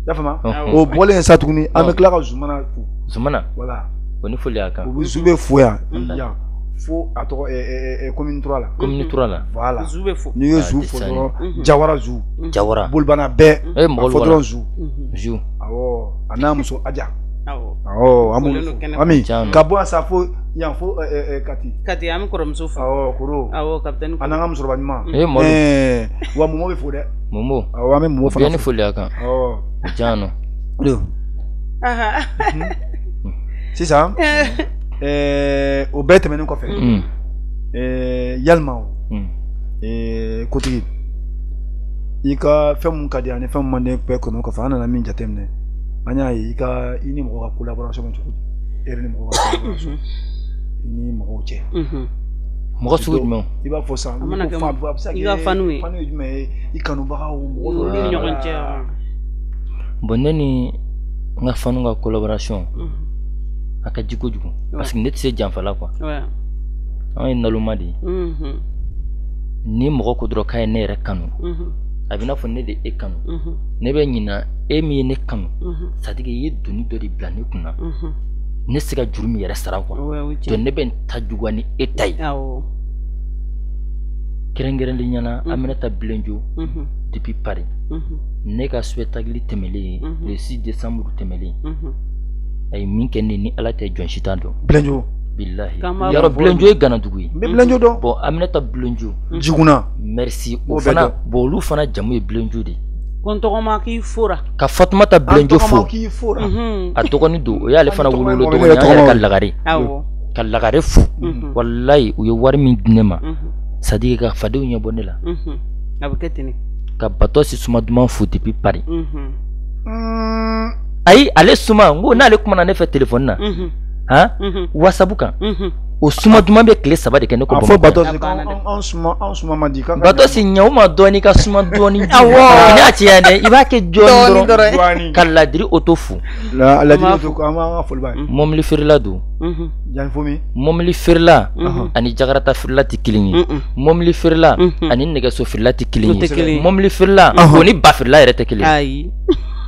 y'a faamu? O bɔlen sa tuguni, an bɛ tila ka Zumana fo. Zumana. Voilà. O ni foli y'a kan. U bɛ zu bɛ fo yan. Yan fo a tɔgɔ commune 3 la. Commune 3 la. Voilà. Zu bɛ fo. N'i ye zu fo dɔrɔn, Jawara zu. Jawara. Bolibana bɛɛ. E mɔgɔ fo dɔrɔn zu. Zu. Awɔ. A n'a muso Aja. Awɔ, an b'olu fo. Ami ka bɔ yan sa fo yan fo Kati. Kati, an bɛ kɔrɔmuso fo. Awɔ, koro. Awɔ, capitaine. A n'an ka musokɔrɔba ɲuman. E Mɔdu. Wa Momo bɛ fo dɛ. Momo. Awɔ, an bɛ Momo fana fo. Bɛɛ ni foli y'a kan. Awɔ. O diya nɔ. Sisan o bɛɛ tɛmɛnen kɔfɛ, yalima o kotigi, i ka fɛn mun ka di ani fɛn mun man di bɛɛ tɛmɛnen kɔfɛ, an nana min jateminɛ, an y'a ye i ka i ni mɔgɔ ka collaboration bɛ cogo di? E yɛrɛ ni mɔgɔ ka collaboration, i ni mɔgɔw cɛ. Mɔgɔ sugu jumɛn? I b'a fɔ sisan, a mana kɛ i ka fanu ye. Fanu ye jumɛn ye? I kanubagaw, mɔgɔ dɔw ni ɲɔgɔn cɛ. Bon, ne ni n ka fanu ka collaboration a ka di kojugu parce que ne tɛ se janfa la quoi. Anw ye naloma de ye. Ni mɔgɔ ko dɔrɔn k'a ye ne yɛrɛ kanu, a bɛ n'a fɔ ne de e kanu. Ne bɛ ɲina e min ye ne kanu, c'est à dire i ye doni dɔ de bila ne kunna, ne tɛ se ka juru min yɛrɛ sara quoi. Donc ne bɛ n ta juguya ni e ta ye. Kɛrɛnkɛrɛnnenya la, Aminata Bilenjo depuis Paris, ne ka spectacle tɛmɛlen le 6 décembre tɛmɛlen, a ye min kɛ ne ni Ala tɛ, jɔn si t'a dɔn. Bilenjo. Bilahi. Yarɔ, Bilenjo ye Ganadugu ye. N bɛ Bilenjo dɔn. Bon, Aminata Bilenjo. Jiguna. Merci. O fana, bon, olu fana jamu ye Bilenjo de ye. Ko n tɔgɔma k'i fora. Ka Fatumata Bilenjo fo. An tɔgɔma k'i fora. A dɔgɔnin don, o y'ale fana wolo dɔgɔnin ye, an yɛrɛ ka lagare. Awɔ. Ka lagare fo. Walayi, u ye wari min di ne ma. C'est à dire ka fadenw ɲɛbɔ ne la. A bɛ kɛ ten de. Ka Batɔ si suma duman fo depuis Paris. Ayi, ale suma, n ko n'ale kumana ne fɛ téléphone na, han, WhatsApp kan, o suma duman bɛ tile 3 de kɛ ne ko. A fɔ Batɔ si an suma, an suma man di. Batɔ si ɲɛ o ma dɔɔni, ka suma dɔɔni. Awɔ. Ne y'a ci yan dɛ, i b'a kɛ dɔɔni dɔrɔn. Ka Ladiri Oto fo. Ladiri Oto, an b'an ka foli b'a ye. Mɔbili feerela don. Yanni fo min? Mɔbili feerela ani jakarata feerela tɛ kelen ye. Mɔbili feerela ani nɛgɛso feerela tɛ kelen ye. Mɔbili feerela o ni ba feerela yɛrɛ tɛ kelen ye. Ayi.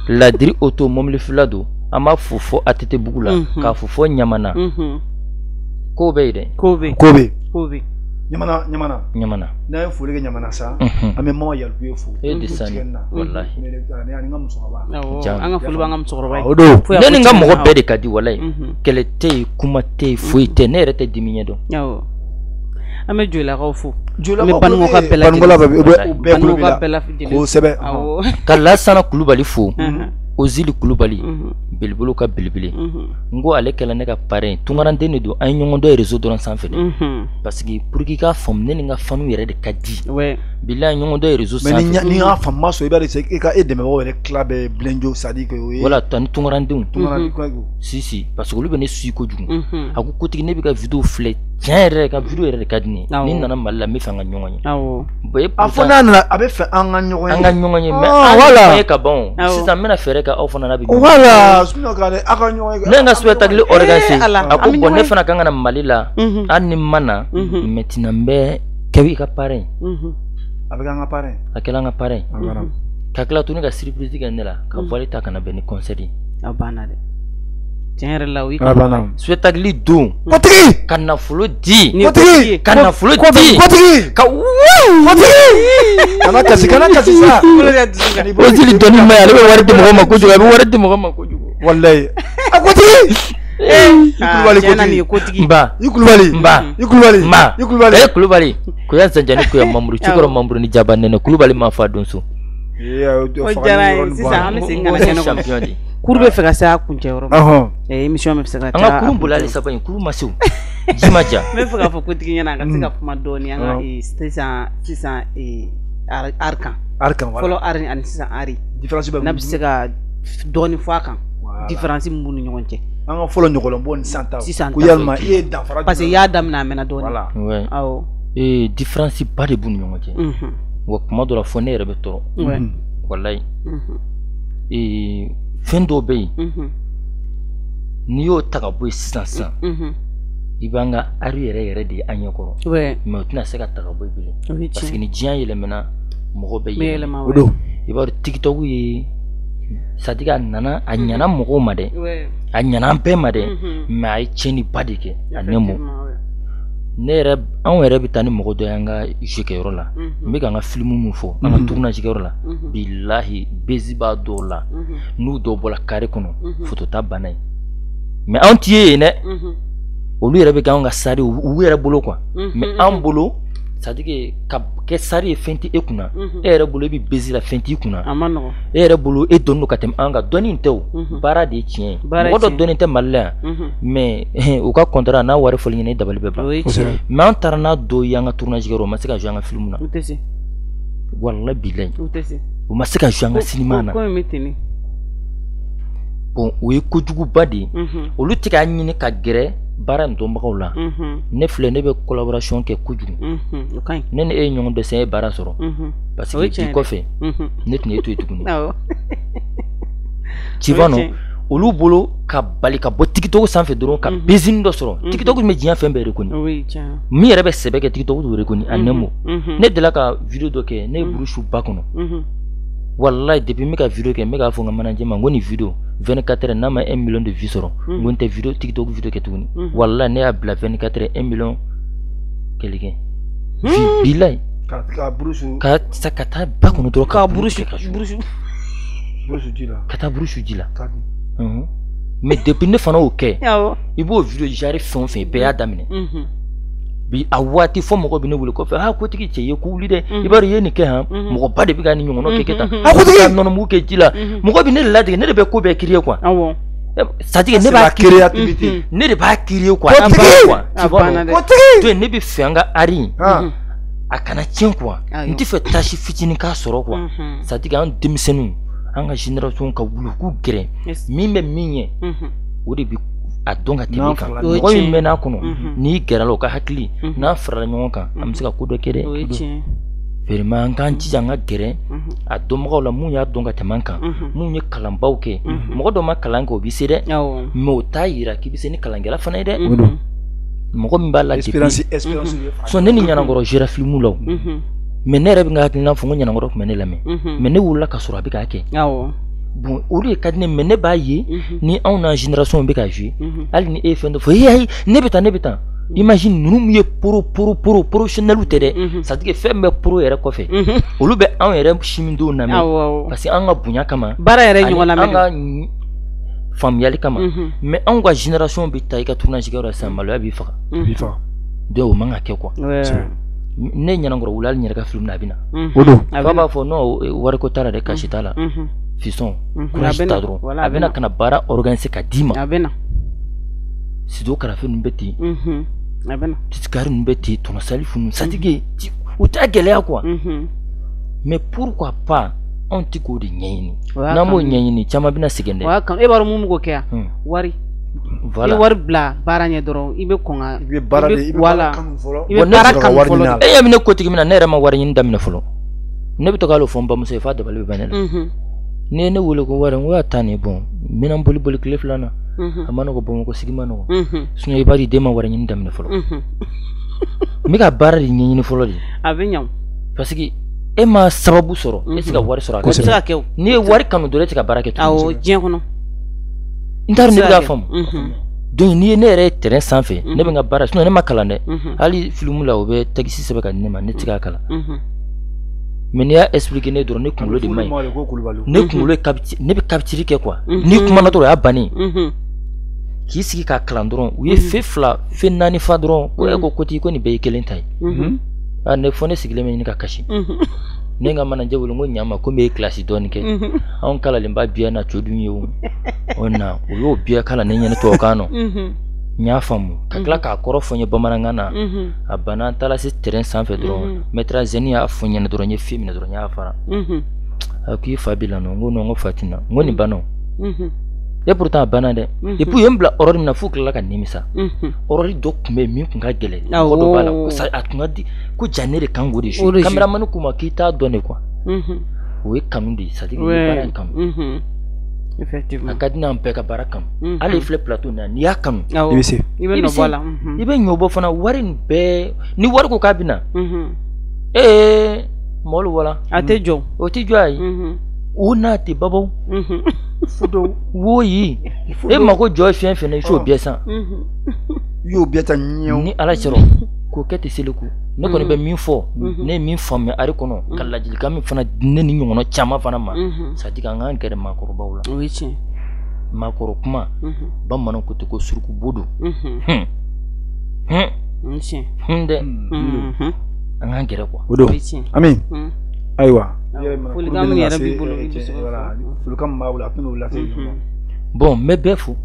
Ladiri Oto mɔbili feerela don, an b'a fo fo ATT bugu la, k'a fo fo Ɲamana. Ko bɛ yen dɛ. Ko bɛ. Ko bɛ. Ko bɛ. Ɲamana, Ɲamana. Ɲamana. N'an ye foli kɛ Ɲamana sa, an bɛ Mama Yalikuye fo. E de sani. Walahi. Ani n ka musokɔrɔba. Awɔ, an ka foli b'an ka musokɔrɔba ye. O don. Ne ni n ka mɔgɔ bɛɛ de ka di walayi. Kɛlɛ tɛ yen, kuma tɛ yen, foyi tɛ yen, ne yɛrɛ tɛ dimi ɲɛ dɔn. Awɔ. An bɛ Jolakaw fo. Jolakaw bɛ Banikɔka bɛɛ lajɛlen. Banikɔka bɛɛ kulo b'i la. Kosɛbɛ. Awɔ. Ka Lasana Kulubali fo. Ozili Kulubali, belebelew ka belebele. N ko ale kɛla ne ka parrain, tunkaranden de don, an ye ɲɔgɔn dɔn réseau dɔrɔn sanfɛ dɛ. Parce que pour que i k'a faamu, ne ni n ka fanu yɛrɛ de ka di. Bilahi, ɲɔgɔn dɔn réseau sanfɛ. Mais ni y'a faamu ma sɔrɔ, i b'a dɔn e ka e dɛmɛbagaw yɛrɛ tila bɛɛ Bilenjo, c'est à dire que o ye. Voilà, ani tunkarandenw. Tunkarandenw. Si si, parce que olu bɛ ne suit kojugu. A ko kotigi, ne bɛ ka vidéo filɛ, tiɲɛ yɛrɛ ka vidéo yɛrɛ de ka di ne ye. Ni nana Mali la, n bɛ fɛ an ka ɲɔgɔn ye. Awɔ. Bon, et A fɔ n'a nana, a bɛ fɛ an ka ɲɔgɔn ye. An ka ɲɔgɔn ye, mais an ka ɲɔgɔn ye ka ban o. Sisan n bɛna fɛɛrɛ kɛ aw fana n'a bɛ ɲɔgɔn ye. Voilà, sinon ka aw ka ɲɔgɔn ye. Ne ye n ka spectacle organiser. A ko bon, ne fana kan ka na Mali la. Hali ni n ma na, maintenant n bɛ kɛ i ka parrain. A bɛ kɛ an ka parrain. A kɛla an ka parrain. Ka tila tuguni ka surprise kɛ ne la, ka voile ta ka na bɛn ni concert ye. A banna dɛ. Tiɲɛ yɛrɛ la, o y'i A banna. Spectacle don. Kotigi. Ka nafolo di. Kotigi. Ka nafolo di. Kotigi. Ka Kotigi. Kana kasi, kana kasi sa. Ozili dɔnni ma ye, ale bɛ wari di mɔgɔ ma kojugu, a bɛ wari di mɔgɔ ma kojugu. Walayi. A kotigi. I Kulubali kotigi. Nba. I Kulubali. Nba. I Kulubali. Nba. I Kulubali. E Kulubali. Koya Zanjani Koya Mamuru, Cikɔrɔ Mamuru ni Jaba Nɛnɛ, Kulubali ma fa donso. O diyara n ye. Sisan an bɛ segin ka na kɛnɛ kɔnɔ. Champion de. Cours bɛ fɛ ka se a kuncɛ yɔrɔ ma. Émission bɛ se ka an ka kurun boli hali saba in kurun ma se o ji ma ja. N bɛ fɛ k'a fɔ kotigi ɲɛna a ka se ka kuma dɔɔni an ka sisan art kan. Art kan voilà. Fɔlɔ art ani sisan art. Différence bɛ n'a bɛ se ka dɔɔni fɔ a kan. Différence min b'u ni ɲɔgɔn cɛ. An ka fɔlɔ ɲɔgɔlɔnbɔ ni sisan ta. Sisan ta. Ko yalima i ye danfara. Parce que i y'a daminɛ a mɛnna dɔɔni. Voilà. Awɔ. Différence ba de b'u ni ɲɔgɔn cɛ. Wa kuma dɔ la fɔ ne yɛrɛ bɛ tɔɔrɔ. Walayi. Fɛn dɔw bɛ yen n'i y'o ta ka bɔ yen sisan i b'an ka art yɛrɛ yɛrɛ de ye an ɲɛkɔrɔ mais o tɛna se ka ta ka bɔ yen bilen parce que ni diɲɛ yɛlɛmana mɔgɔ bɛ yɛlɛma o don i b'a dɔn TikTok ye c'est à dire a nana a ɲɛna mɔgɔw ma dɛ a ɲɛna an bɛɛ ma dɛ mais a ye tiɲɛniba de kɛ a nɛmo ne yɛrɛ anw yɛrɛ bɛ taa ni mɔgɔ dɔ ye an ka jeu kɛyɔrɔ la n bɛ k'an ka film mun fɔ an ka tournage kɛyɔrɔ la bilahi bezi b'a dɔw la n'u dɔw bɔra carré kɔnɔ photo ta banna ye mais anw ti ye yen dɛ olu yɛrɛ bɛ kɛ anw ka sari u yɛrɛ bolo quoi mais anw bolo c'est à dire que ka kɛ sari ye fɛn tɛ e kunna e yɛrɛ bolo e bɛ bezi la fɛn t'i kunna e yɛrɛ bolo e dɔnnen don ka tɛmɛ an kan dɔnni in tɛ o baara de ye tiɲɛ ye mɔgɔ dɔ dɔnnen tɛ Mali la yan mais u ka contrat n'a wari fɔli ɲɛna e dabali bɛ ban mais an taara n'a dɔw ye an ka tournage kɛyɔrɔ u ma se ka jouer an ka film na walahi bilahi u ma se ka jouer an ka cinéma na bon o ye kojuguba de ye olu tɛ k'a ɲini ka gɛrɛ baara in dɔnbagaw la ne filɛ ne bɛ collaboration kɛ kojugu ne ni e ye ɲɔgɔn dɛsɛ e ye baara sɔrɔ parce que bi kɔfɛ ne tɛna e to yen tuguni tu vois non olu bolo ka bali ka bɔ TikTok sanfɛ dɔrɔn ka business dɔ sɔrɔ TikTok bɛ diɲɛ fɛn bɛɛ reconnu min yɛrɛ bɛ sɛbɛ kɛ TikTok t'o reconnu en un mot ne delila ka vidéo dɔ kɛ ne ye burusu ba kɔnɔ wallahi depuis n bɛ ka vidéo kɛ n bɛ k'a fɔ n ka manager ma n ko nin vidéo 24 heures n'a ma 1 million de vues sɔrɔ n ko n tɛ vidéo TikTok vidéo kɛ tuguni wallahi ne y'a bila 24 heures 1 million quelqu'un bilahi ka burusu ka taa ba kɔnɔ dɔrɔn ka burusu ji la ka taa burusu ji la mais depuis ne fana y'o kɛ i b'o vidéo genre fɛn o fɛn bɛɛ y'a daminɛ bi a waati fɔ mɔgɔ bɛ ne wele kɔfɛ ah kotigi cɛ i ye ko wuli dɛ i b'a dɔn i ye nin kɛ han mɔgɔba de bɛ ka nin ɲɔgɔnna kɛ tan a kotigi ka nɔnɔmugu kɛ ji la mɔgɔ bɛ ne de ladege ne de bɛ ko bɛɛ créer quoi c'est à dire ne b'a créer ne de b'a créer quoi tu vois donc ne bɛ fɛ an ka art in a kana tiɲɛ quoi n tɛ fɛ tâche fitinin k'a sɔrɔ quoi c'est à dire an denmisɛnninw an ka génération ka wuli k'u gɛrɛ min bɛ min ɲɛ o de bɛ a dɔn ka tɛmɛ kan mɔgɔ min mɛn'a kɔnɔ n'i gɛrɛ la o ka hakili n'an farala ɲɔgɔn kan an bɛ se ka ko dɔ kɛ dɛ vraiment an k'an jija an ka gɛrɛ a dɔnbagaw la mun y'a dɔn ka tɛmɛ an kan mun ye kalanbaw kɛ mɔgɔ dɔ ma kalan kɛ o bɛ se dɛ mais o t'a yira k'i bɛ se ni kalankɛla fana ye dɛ mɔgɔ min b'a la depuis ne ni Ɲanankɔrɔ jouera film la o mais ne yɛrɛ bɛ n ka hakilina fɔ n ko Ɲanankɔrɔ tun bɛ ne lamɛn mais ne wolola ka sɔrɔ a bɛ k'a kɛ bon olu de ka di ne mais ne b'a ye ni anw n'an génération bɛ ka jouer hali ni e ye fɛn dɔ fɔ ee ayi ne bɛ tan ne bɛ tan imagine ninnu min ye professionnel tɛ dɛ c'est à dire que fɛn bɛ pro yɛrɛ kɔfɛ olu bɛ anw yɛrɛ simidenw lamɛn parce que an ka bonya kama baara yɛrɛ ɲɔgɔn lamɛn an ka faamuyali kama mais anw ka génération bɛ taa i ka tournage kɛyɔrɔ la sisan maloya b'i faga donc o man ka kɛ quoi ne Ɲanankɔrɔ wuli hali n yɛrɛ ka film na a bɛ na o don fa b'a fɔ non wariko t'a la dɛ kasi t'a la fisɔn courage ta dɔrɔn a bɛna ka na baara organiser ka d'i ma a bɛ na Sido karafe ninnu bɛ ten a bɛ na titikari ninnu bɛ ten tɔnɔ Salifu ninnu c'est-à-dire u t'a gɛlɛya quoi mais pourquoi pas anw tɛ k'o de ɲɛɲini n'an m'o ɲɛɲini caman bɛna sɛgɛn dɛ e b'a dɔn mun bɛ k'o kɛ yan wari Voilà. I wari bila baara ɲɛ dɔrɔn i bɛ kɔn ka i bɛ baara de i bɛ baara kanu fɔlɔ i bɛ baara kanu fɔlɔ e ɲɛ bɛ ne kotigi min na ne yɛrɛ ma wari ɲini daminɛ fɔlɔ ne bɛ to k'ale fɔ n bamuso ye f'a dabali bɛ ban ne la n'i ye ne wele ko wari n ko y'a ta nin bon n bɛna n boli boli tile fila na a ma nɔgɔ Bamakɔ sigi ma nɔgɔ sinon i b'a di den ma wari ɲini daminɛ fɔlɔ n bɛ ka baara de ɲɛɲini fɔlɔ de a bɛ ɲɛ parce que e ma sababu sɔrɔ e tɛ se ka wari sɔrɔ a kan se ka kɛ n'i ye wari kanu dɔrɔn e tɛ ka baara kɛ tuguni awɔ diɲɛ kɔnɔ n t'a dɔn ne bɛ k'a faamu donc n'i ye ne yɛrɛ ye terrain sanfɛ ne bɛ n ka baara sinon ne ma kalan dɛ hali film la u bɛ texte sɛbɛn ka di ne ma ne tɛ se k'a kalan mais n'i y'a expliquer ne dɔrɔn ne kunkolo de man ɲi ne kunkolo ye ne bɛ capture kɛ quoi n'i kumana dɔrɔn o y'a bannen k'i sigi k'a kalan dɔrɔn u ye fɛn fila fɛn naani fa dɔrɔn ko e ko kotigi ko nin bɛɛ ye kelen ta ye ah ne fɔ ne sigilen bɛ ɲini ka kasi Ne ka manager wele, n ko ɲama, komi e ye kilasi dɔɔni kɛ, anw kalalen ba biya na codun ye o. O na o y'o biya kalan ne ɲɛna tubabukan nɔ. N y'a faamu ka tila k'a kɔrɔ fɔ n ye bamanankan na. A banna, an taara se terrain sanfɛ dɔrɔn, maître Zeni y'a fɔ n ɲɛna dɔrɔn, n ye fi minɛ dɔrɔn, n y'a fara. A ko i fa b'i la nɔ? N ko non, n ko fa tɛ na. N ko nin banna o. Et pourtant a banna dɛ. Et puis u ye n bila rôle min na, f'u tilala ka nimisa. Rôle dɔ tun bɛ yen min tun ka gɛlɛn, mɔgɔ dɔ b'a la ko a tun ka di ko ja ne de kan k'o de jouer. Caméraman k'u ma k'i t'a dɔn de quoi. O ye kanu de ye, c'est à dire i ye baara in kanu. Effectivement. A ka di n'an bɛɛ ka baara kanu. Hali i filɛ plateau na, n'i y'a kanu, i bɛ se. I bɛ nɔ bɔ a la. I bɛ ɲɔ bɔ fana, wari nin bɛɛ ni wari ko k'a bɛ na. Ee mɔlu wala. A tɛ jɔ. O tɛ jɔ a ye. O n'a tɛ babaw. Wo yi. E mako jɔ ye fɛn fɛn na, i t'o bɛɛ san. I y'o bɛɛ ta ɲɛ. Ni Ala sɔrɔ k'o kɛ tɛ seliku. Ne kɔni bɛ min fɔ, ne ye min faamuya ari kɔnɔ, ka ladilikan min fana di ne ni ɲɔgɔnna caman fana ma, c'est à dire an k'an gɛrɛ maakɔrɔbaw la. O ye tiɲɛ. Maakɔrɔ kuma, bamananw ko ten ko suruku bo don. O ye tiɲɛ. Dɛ. An k'an gɛrɛ quoi. O don. Ami. Ayiwa. Folikan min yɛrɛ b'i bolo, i bɛ se k'o fɔ. Folikan min b'a bolo, a tɛna o lase. Bon, n bɛ bɛɛ fo.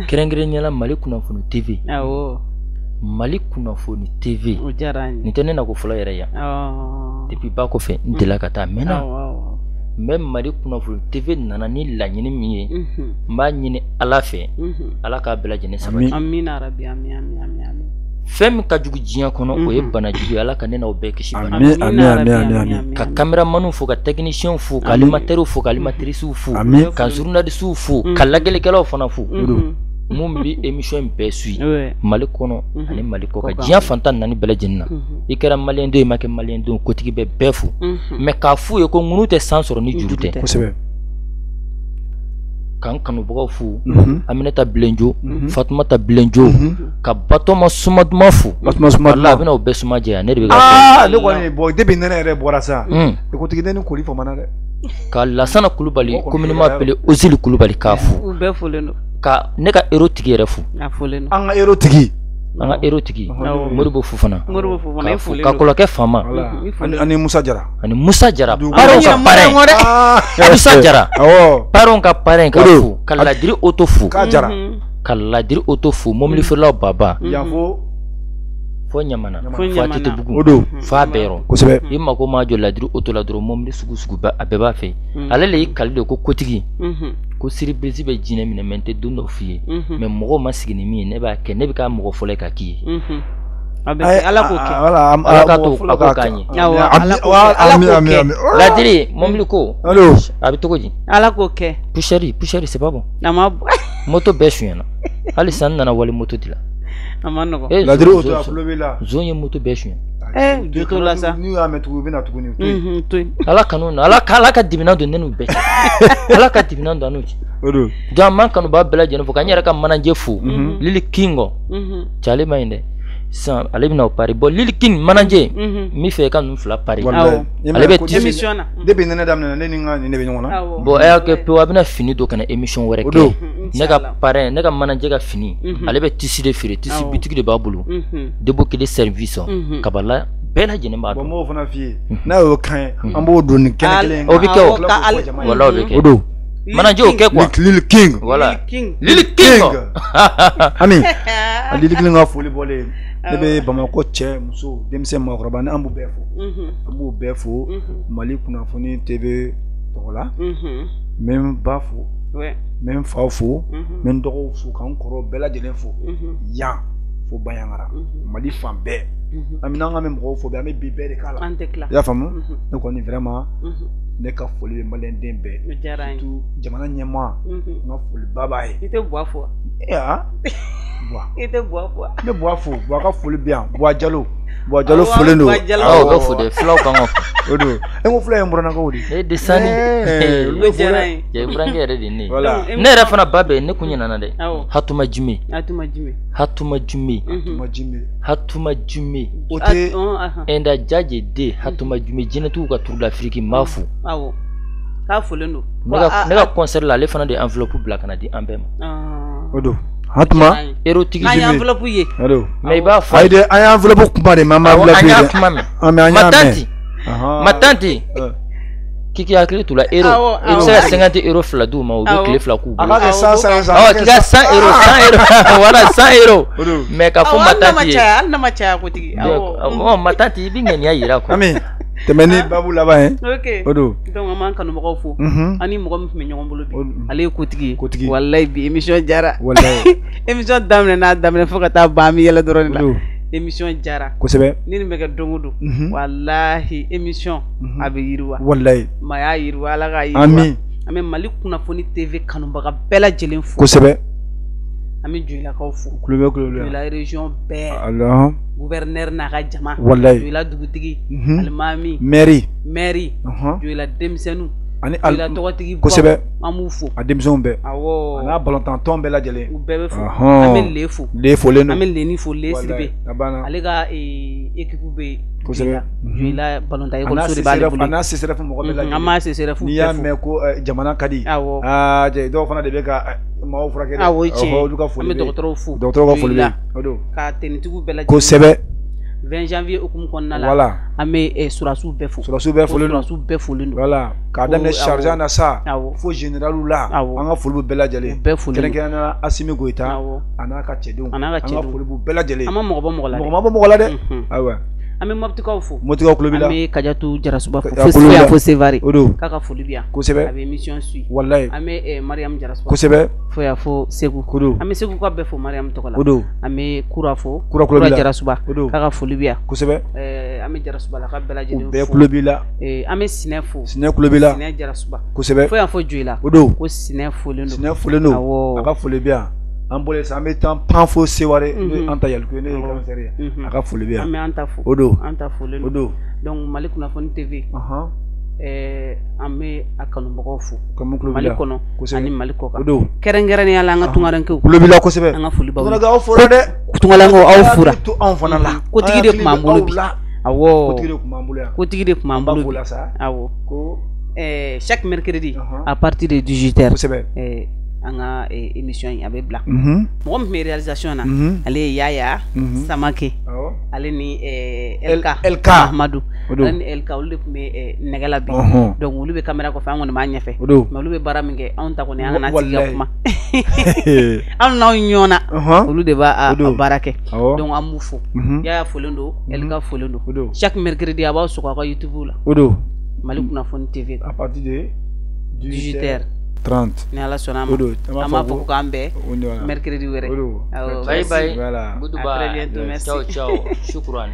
Kɛrɛnkɛrɛnnenya la Mali kunnafoni TV. Mali kunnafoni TV. O diyara an ye. Nin tɛ ne nako fɔlɔ yɛrɛ yan. Depuis ba kɔfɛ n delila ka taa, mɛnna. N bɛ Mali kunnafoni TV nana ni laɲini min ye, n b'a ɲini Ala fɛ, Ala k'a bɛɛ lajɛlen sabati. Amina rabi, ami ami ami ami. Fɛn min ka jugu diɲɛ kɔnɔ, o ye bana jugu ye. Ala ka ne n'aw bɛɛ kisi bana. Ami ami ami ami. Ka caméramanw fo, ka techniciens fo, ka animateurs fo, ka animatrices fo, ka journalistes fo, ka lajɛlikɛlaw fana fo. Mun bɛ émission in bɛɛ suit Mali kɔnɔ ani Mali kɔ kan, diɲɛ fantan naani bɛɛ lajɛlen na. I kɛra maliyɛn den, i ma kɛ maliyɛn den, kotigi bɛ bɛɛ fo. Mais k'a f'u ye ko ŋunu tɛ san sɔrɔ ni juru tɛ. Kosɛbɛ. K'an kanubagaw fo, Aminata Bilenjo, Fatumata Bilenjo, ka Batɔma Sumaduman fo. Batɔma Sumaduman. A bɛna o bɛɛ suma jɛ yan, ne de bɛ ka. Aa ne kɔni bon depuis nɛnɛ yɛrɛ bɔra sa. Kotigi ne ni koli famana dɛ. Ka Lasana Kulubali, communément appelé Ozili Kulubali, k'a fo. U bɛɛ folen don. Ka ne ka héros tigi yɛrɛ fo. A folen don. An ka héros tigi. An ka héros tigi. Moribo Fofana. Moribo Fofana, i folen don. Ka kɔlɔkɛ faama. Ani Musa Jara. Ani Musa Jara. Parents ka parrain. Musa Jara. Awɔ. Parents ka parrain ka fo. Ka Ladiri Oto fo. K'a Jara. Ka Ladiri Oto fo, mobili feerelaw baba. Yan fo. Fo Ɲamana. Fo ATT-bugu. O don. F'a bɛɛ yɔrɔ. Kosɛbɛ. I mako ma jɔ Ladiri Oto la dɔrɔn, mobili sugu sugu bɛɛ a bɛɛ b'a fɛ. Ale le y'i kali de ko kotigi. Ko surprise bɛ jinɛ minɛ, mais n tɛ don dɔ f'i ye. Mais mɔgɔw ma sigi ni min ye, ne b'a kɛ, ne bɛ k'a mɔgɔ fɔlɔ ye ka k'i ye. A bɛ kɛ, Ala k'o kɛ. Ala k'a to a k'o k'an ye. Ala k'o kɛ. Ladiri mobili ko. A bɛ cogo di? Ala k'o kɛ. Poussière c'est pas bon. A ma bɔ. Moto bɛɛ sonyana. Hali sisan n nana wali moto de la. A ma nɔgɔn. Ladiri Oto a tulo b'i la. Zon ye moto bɛɛ sonya. Jo t'o la sa. N'u y'a mɛn tugun, u bɛ na tuguni. To yen. Ala kanu na, Ala ka diminan don ne n'u bɛɛ cɛ. Ala ka diminan don an n'u cɛ. O don. Donc an b'an kanubaa bɛɛ lajɛlen fo, ka n yɛrɛ ka manager fo. Lili Kingo. Cɛ ale ma ɲi dɛ. Sisan ale bɛna o pari. Bon Lili King manager. N b'i fɛ i ka ninnu fila pari. Ale bɛ émission na. Depuis nɛnɛ daminɛna, ne ni n ka nin de bɛ ɲɔgɔn na. Bon a y'a kɛ pewu, a bɛna fini don ka na émission wɛrɛ kɛ. Ne ka parrain, ne ka manager ka fini, ale bɛ tissu de feere, tissu boutique de b'a bolo. Debo kelen service. Kabala bɛɛ lajɛlen b'a dɔn. Bon n b'o fana f'i ye. N'a y'o kan ye, an b'o don nin kɛnɛ kelen in kan. O bɛ kɛ o. Wala o bɛ kɛ. O don. Manager o kɛ quoi. Lil King. Voilà. Lil King. Ami, Lil King ka foli bɔlen. Ne bɛ Bamakɔ cɛ, muso, denmisɛn, maakɔrɔba, an b'u bɛɛ fo. An b'u bɛɛ fo Mali kunnafoni TV tɔgɔ la. N bɛ n ba fo. N bɛ n fa fo. N bɛ n dɔgɔw fo, ka n kɔrɔw bɛɛ lajɛlen fo. Yan fo Bandiagara, Mali fan bɛɛ. An bɛ n'an ka mɔgɔw fo bi, an bɛ bi bɛɛ de k'a la. An tɛ tila. I y'a faamu? Ne kɔni vraiment ne ka foli bɛ maliyɛnden bɛɛ. Surtout jamana ɲɛmaa, n ka foliba b'a ye. I tɛ Buwa fo wa? Ee Buwa. I tɛ Buwa fo wa? Ne Buwa fo, Buwa ka foli bɛ yan. Buwa Jalo. Buwa Jalo folen don. Awɔ, o bɛ fo dɛ, fulaw kan ka fo. O don. E ko fula ye n burannakaw de ye. E de sani. Olu bɛ fo dɛ. Cɛ burankɛ yɛrɛ de ye ne ye. Ne yɛrɛ fana ba bɛ yen, ne kun ɲinɛna dɛ. Hatuma Jime. Hatuma Jime. Hatuma Jime. Hatuma Jime. Hatuma Jime. O tɛ. Enda Jaje de Hatuma Jime, jinɛtigiw ka Tour d'Afrique, n b'a fo. Awɔ. K'a folen don. Ne ka concert la, ale fana de ye enveloppe bila ka na di an bɛɛ ma. O don. Hatuma. Erotigi An ye enveloppe ye. Allo. Mais i b'a fɔ. Ayi dɛ, an ye enveloppe kuma de mɛn, an ma enveloppe ye dɛ. An y'a kuma mɛn. An y'a mɛn. Ma tanti. Ma tante k'i k'i hakili t'u la euro, i bɛ se ka 50 euro fila d'u ma, u bɛ tile 2 k'u bolo. A b'a kɛ 100 100. K'i ka 100 euro 100 euro, voilà 100 euro. Mais k'a fɔ ma tante ye. Hali n'a ma caya kotigi. Awɔ, ma tante i bɛ ŋaniya yira quoi. Ami tɛmɛ ni babu laban ye. Ok. O don. Donc an b'an kanubagaw fo. An ni mɔgɔ min tun bɛ ɲɔgɔn bolo bi, ale ye kotigi ye. Kotigi. Walayi bi émission diyara. Walayi. Émission daminɛ n'a daminɛ fo ka taa ban, an bɛ yɛlɛ dɔrɔn de la. Émission diyara. Kosɛbɛ. Ni nin bɛ kɛ don o don. Walahi émission a bɛ yiriwa. Walayi. Maa y'a yiriwa, Ala k'a yiriwa. Ami. An bɛ Mali kunnafoni TV kanubaga bɛɛ lajɛlen fo. Kosɛbɛ. An bɛ Joyilakaw fo. Kulo bɛ kulo la. Joyila région bɛɛ. Alahu. Gouverneur n'a ka jama. Walayi. Joyila dugutigi. Alimami. Maire. Maire. Joyila denmisɛnninw. Ani Joyila tɔgɔtigi. Kosɛbɛ. An b'u fo. A denmisɛnw bɛɛ. Awɔ. A n'a balontan tɔn bɛɛ lajɛlen. U bɛɛ bɛ fo. An bɛ Le fo. Le folen don. An bɛ Leni fo, Le Sidibe. A banna. Ale ka équipe bɛ yen. Kosɛbɛ. Joyila balontan ekɔliso de b'ale bolo. A n'a CSRF mɔgɔ bɛɛ lajɛlen. An b'a CSRF bɛɛ fo. N'i y'a mɛn ko jamana ka di. Awɔ. Aa jɛ dɔw fana de bɛ ka maaw furakɛ dɛ. Awɔ, tiɲɛ. Olu ka foli An bɛ bɛ dɔgɔtɔrɔw fo. Dɔgɔtɔrɔw ka foli bɛ yen. O don. Ka tenitigiw bɛɛ lajɛlen. Kosɛbɛ. 20 janvier hukumu kɔnɔna la. Voilà. An bɛ surasiw bɛɛ fo. Surasiw bɛɛ folen don. Surasiw bɛɛ folen don. Voilà. K'a daminɛ sergent na sa. Awɔ. Fo général la. Awɔ. An ka foli b'u bɛɛ lajɛlen. U bɛɛ folen don. Kɛrɛnkɛrɛnnenya la Asimi Goyita. Awɔ. A n'a ka cɛdenw. A n'a ka cɛdenw. An ka foli b'u bɛɛ lajɛlen. An ma mɔgɔ bɔ mɔgɔ la dɛ. Mɔgɔ ma bɔ mɔgɔ la dɛ. Ayiwa. An bɛ Moptikaw fo. Moptikaw tulo b'i la. An bɛ Kajatu Jarasuba fo. Fo yan fo Sevare. O don. K'a ka foli bɛ yan. Kosɛbɛ. A bɛ émission suit. Walayi. An bɛ Mariam Jarasuba. Kosɛbɛ. Fo yan fo Segu. O don. An bɛ Segu ka bɛɛ fo Mariam tɔgɔ la. O don. An bɛ Kura fo. Kura tulo b'i la. Jarasuba. O don. K'a ka foli bɛ yan. Kosɛbɛ. An bɛ Jarasubalaka bɛɛ lajɛlen fo. U bɛɛ tulo b'i la. An bɛ Sinɛ fo. Sinɛ tulo b'i la. Sinɛ Jarasuba. Kosɛbɛ. Fo yan fo Joyila. O don. Ko Sinɛ folen don. Sinɛ folen don. Awɔ. A ka foli bɛ yan. An bɔlen sisan, an bɛ taa pan fo Seware, n'o ye Anta Yaliku ye, n'o ye commissaire ye, a ka foli bɛ yan. An bɛ Anta fo. O don. Anta folen don. O don. Donc Mali kunnafoni TV. An bɛ a kanubagaw fo. Mali kɔnɔ ani Mali kɔ kan. O don. Kɛrɛnkɛrɛnnenya la an ka tunkarankew. Tulo b'i la kosɛbɛ. An ka foli b'aw ye. Tunkarankew aw fora dɛ. Tunkarankew aw fora. To anw fana la. Kotigi de tun b'an bolo bi. Awɔ. Kotigi de tun b'an bolo yan. Kotigi de tun b'an bolo bi. An b'a fo la sa. Awɔ. Ko chaque mercredi à partir de 18h. Kosɛbɛ. An ka émission in a bɛ bila. Mɔgɔ min tun bɛ réalisation na, ale ye Yaya Samake. Ale ni LK Mahamadu. Ale ni LK olu de tun bɛ nɛgɛ la bi. Donc olu bɛ caméra kɔfɛ, an kɔni b'a ɲɛfɛ. Mais olu bɛ baara min kɛ, anw ta kɔni an kana sigi ka kuma. Anw n'aw ɲɔgɔnna, olu de b'a baara kɛ. Donc an b'u fo. Yaya folen don, LK folen don. Chaque mercredi a b'aw sɔgɔ aw ka YouTube la. O don. Mali kunnafoni TV. À partir de 18h. 30. Ni Ala sɔnna a ma, an b'a fɔ ko k'an bɛn mercredi wɛrɛ. Bye bye. Voilà. Goodbye. À très bientôt, merci. Ciao ciao. Shukran.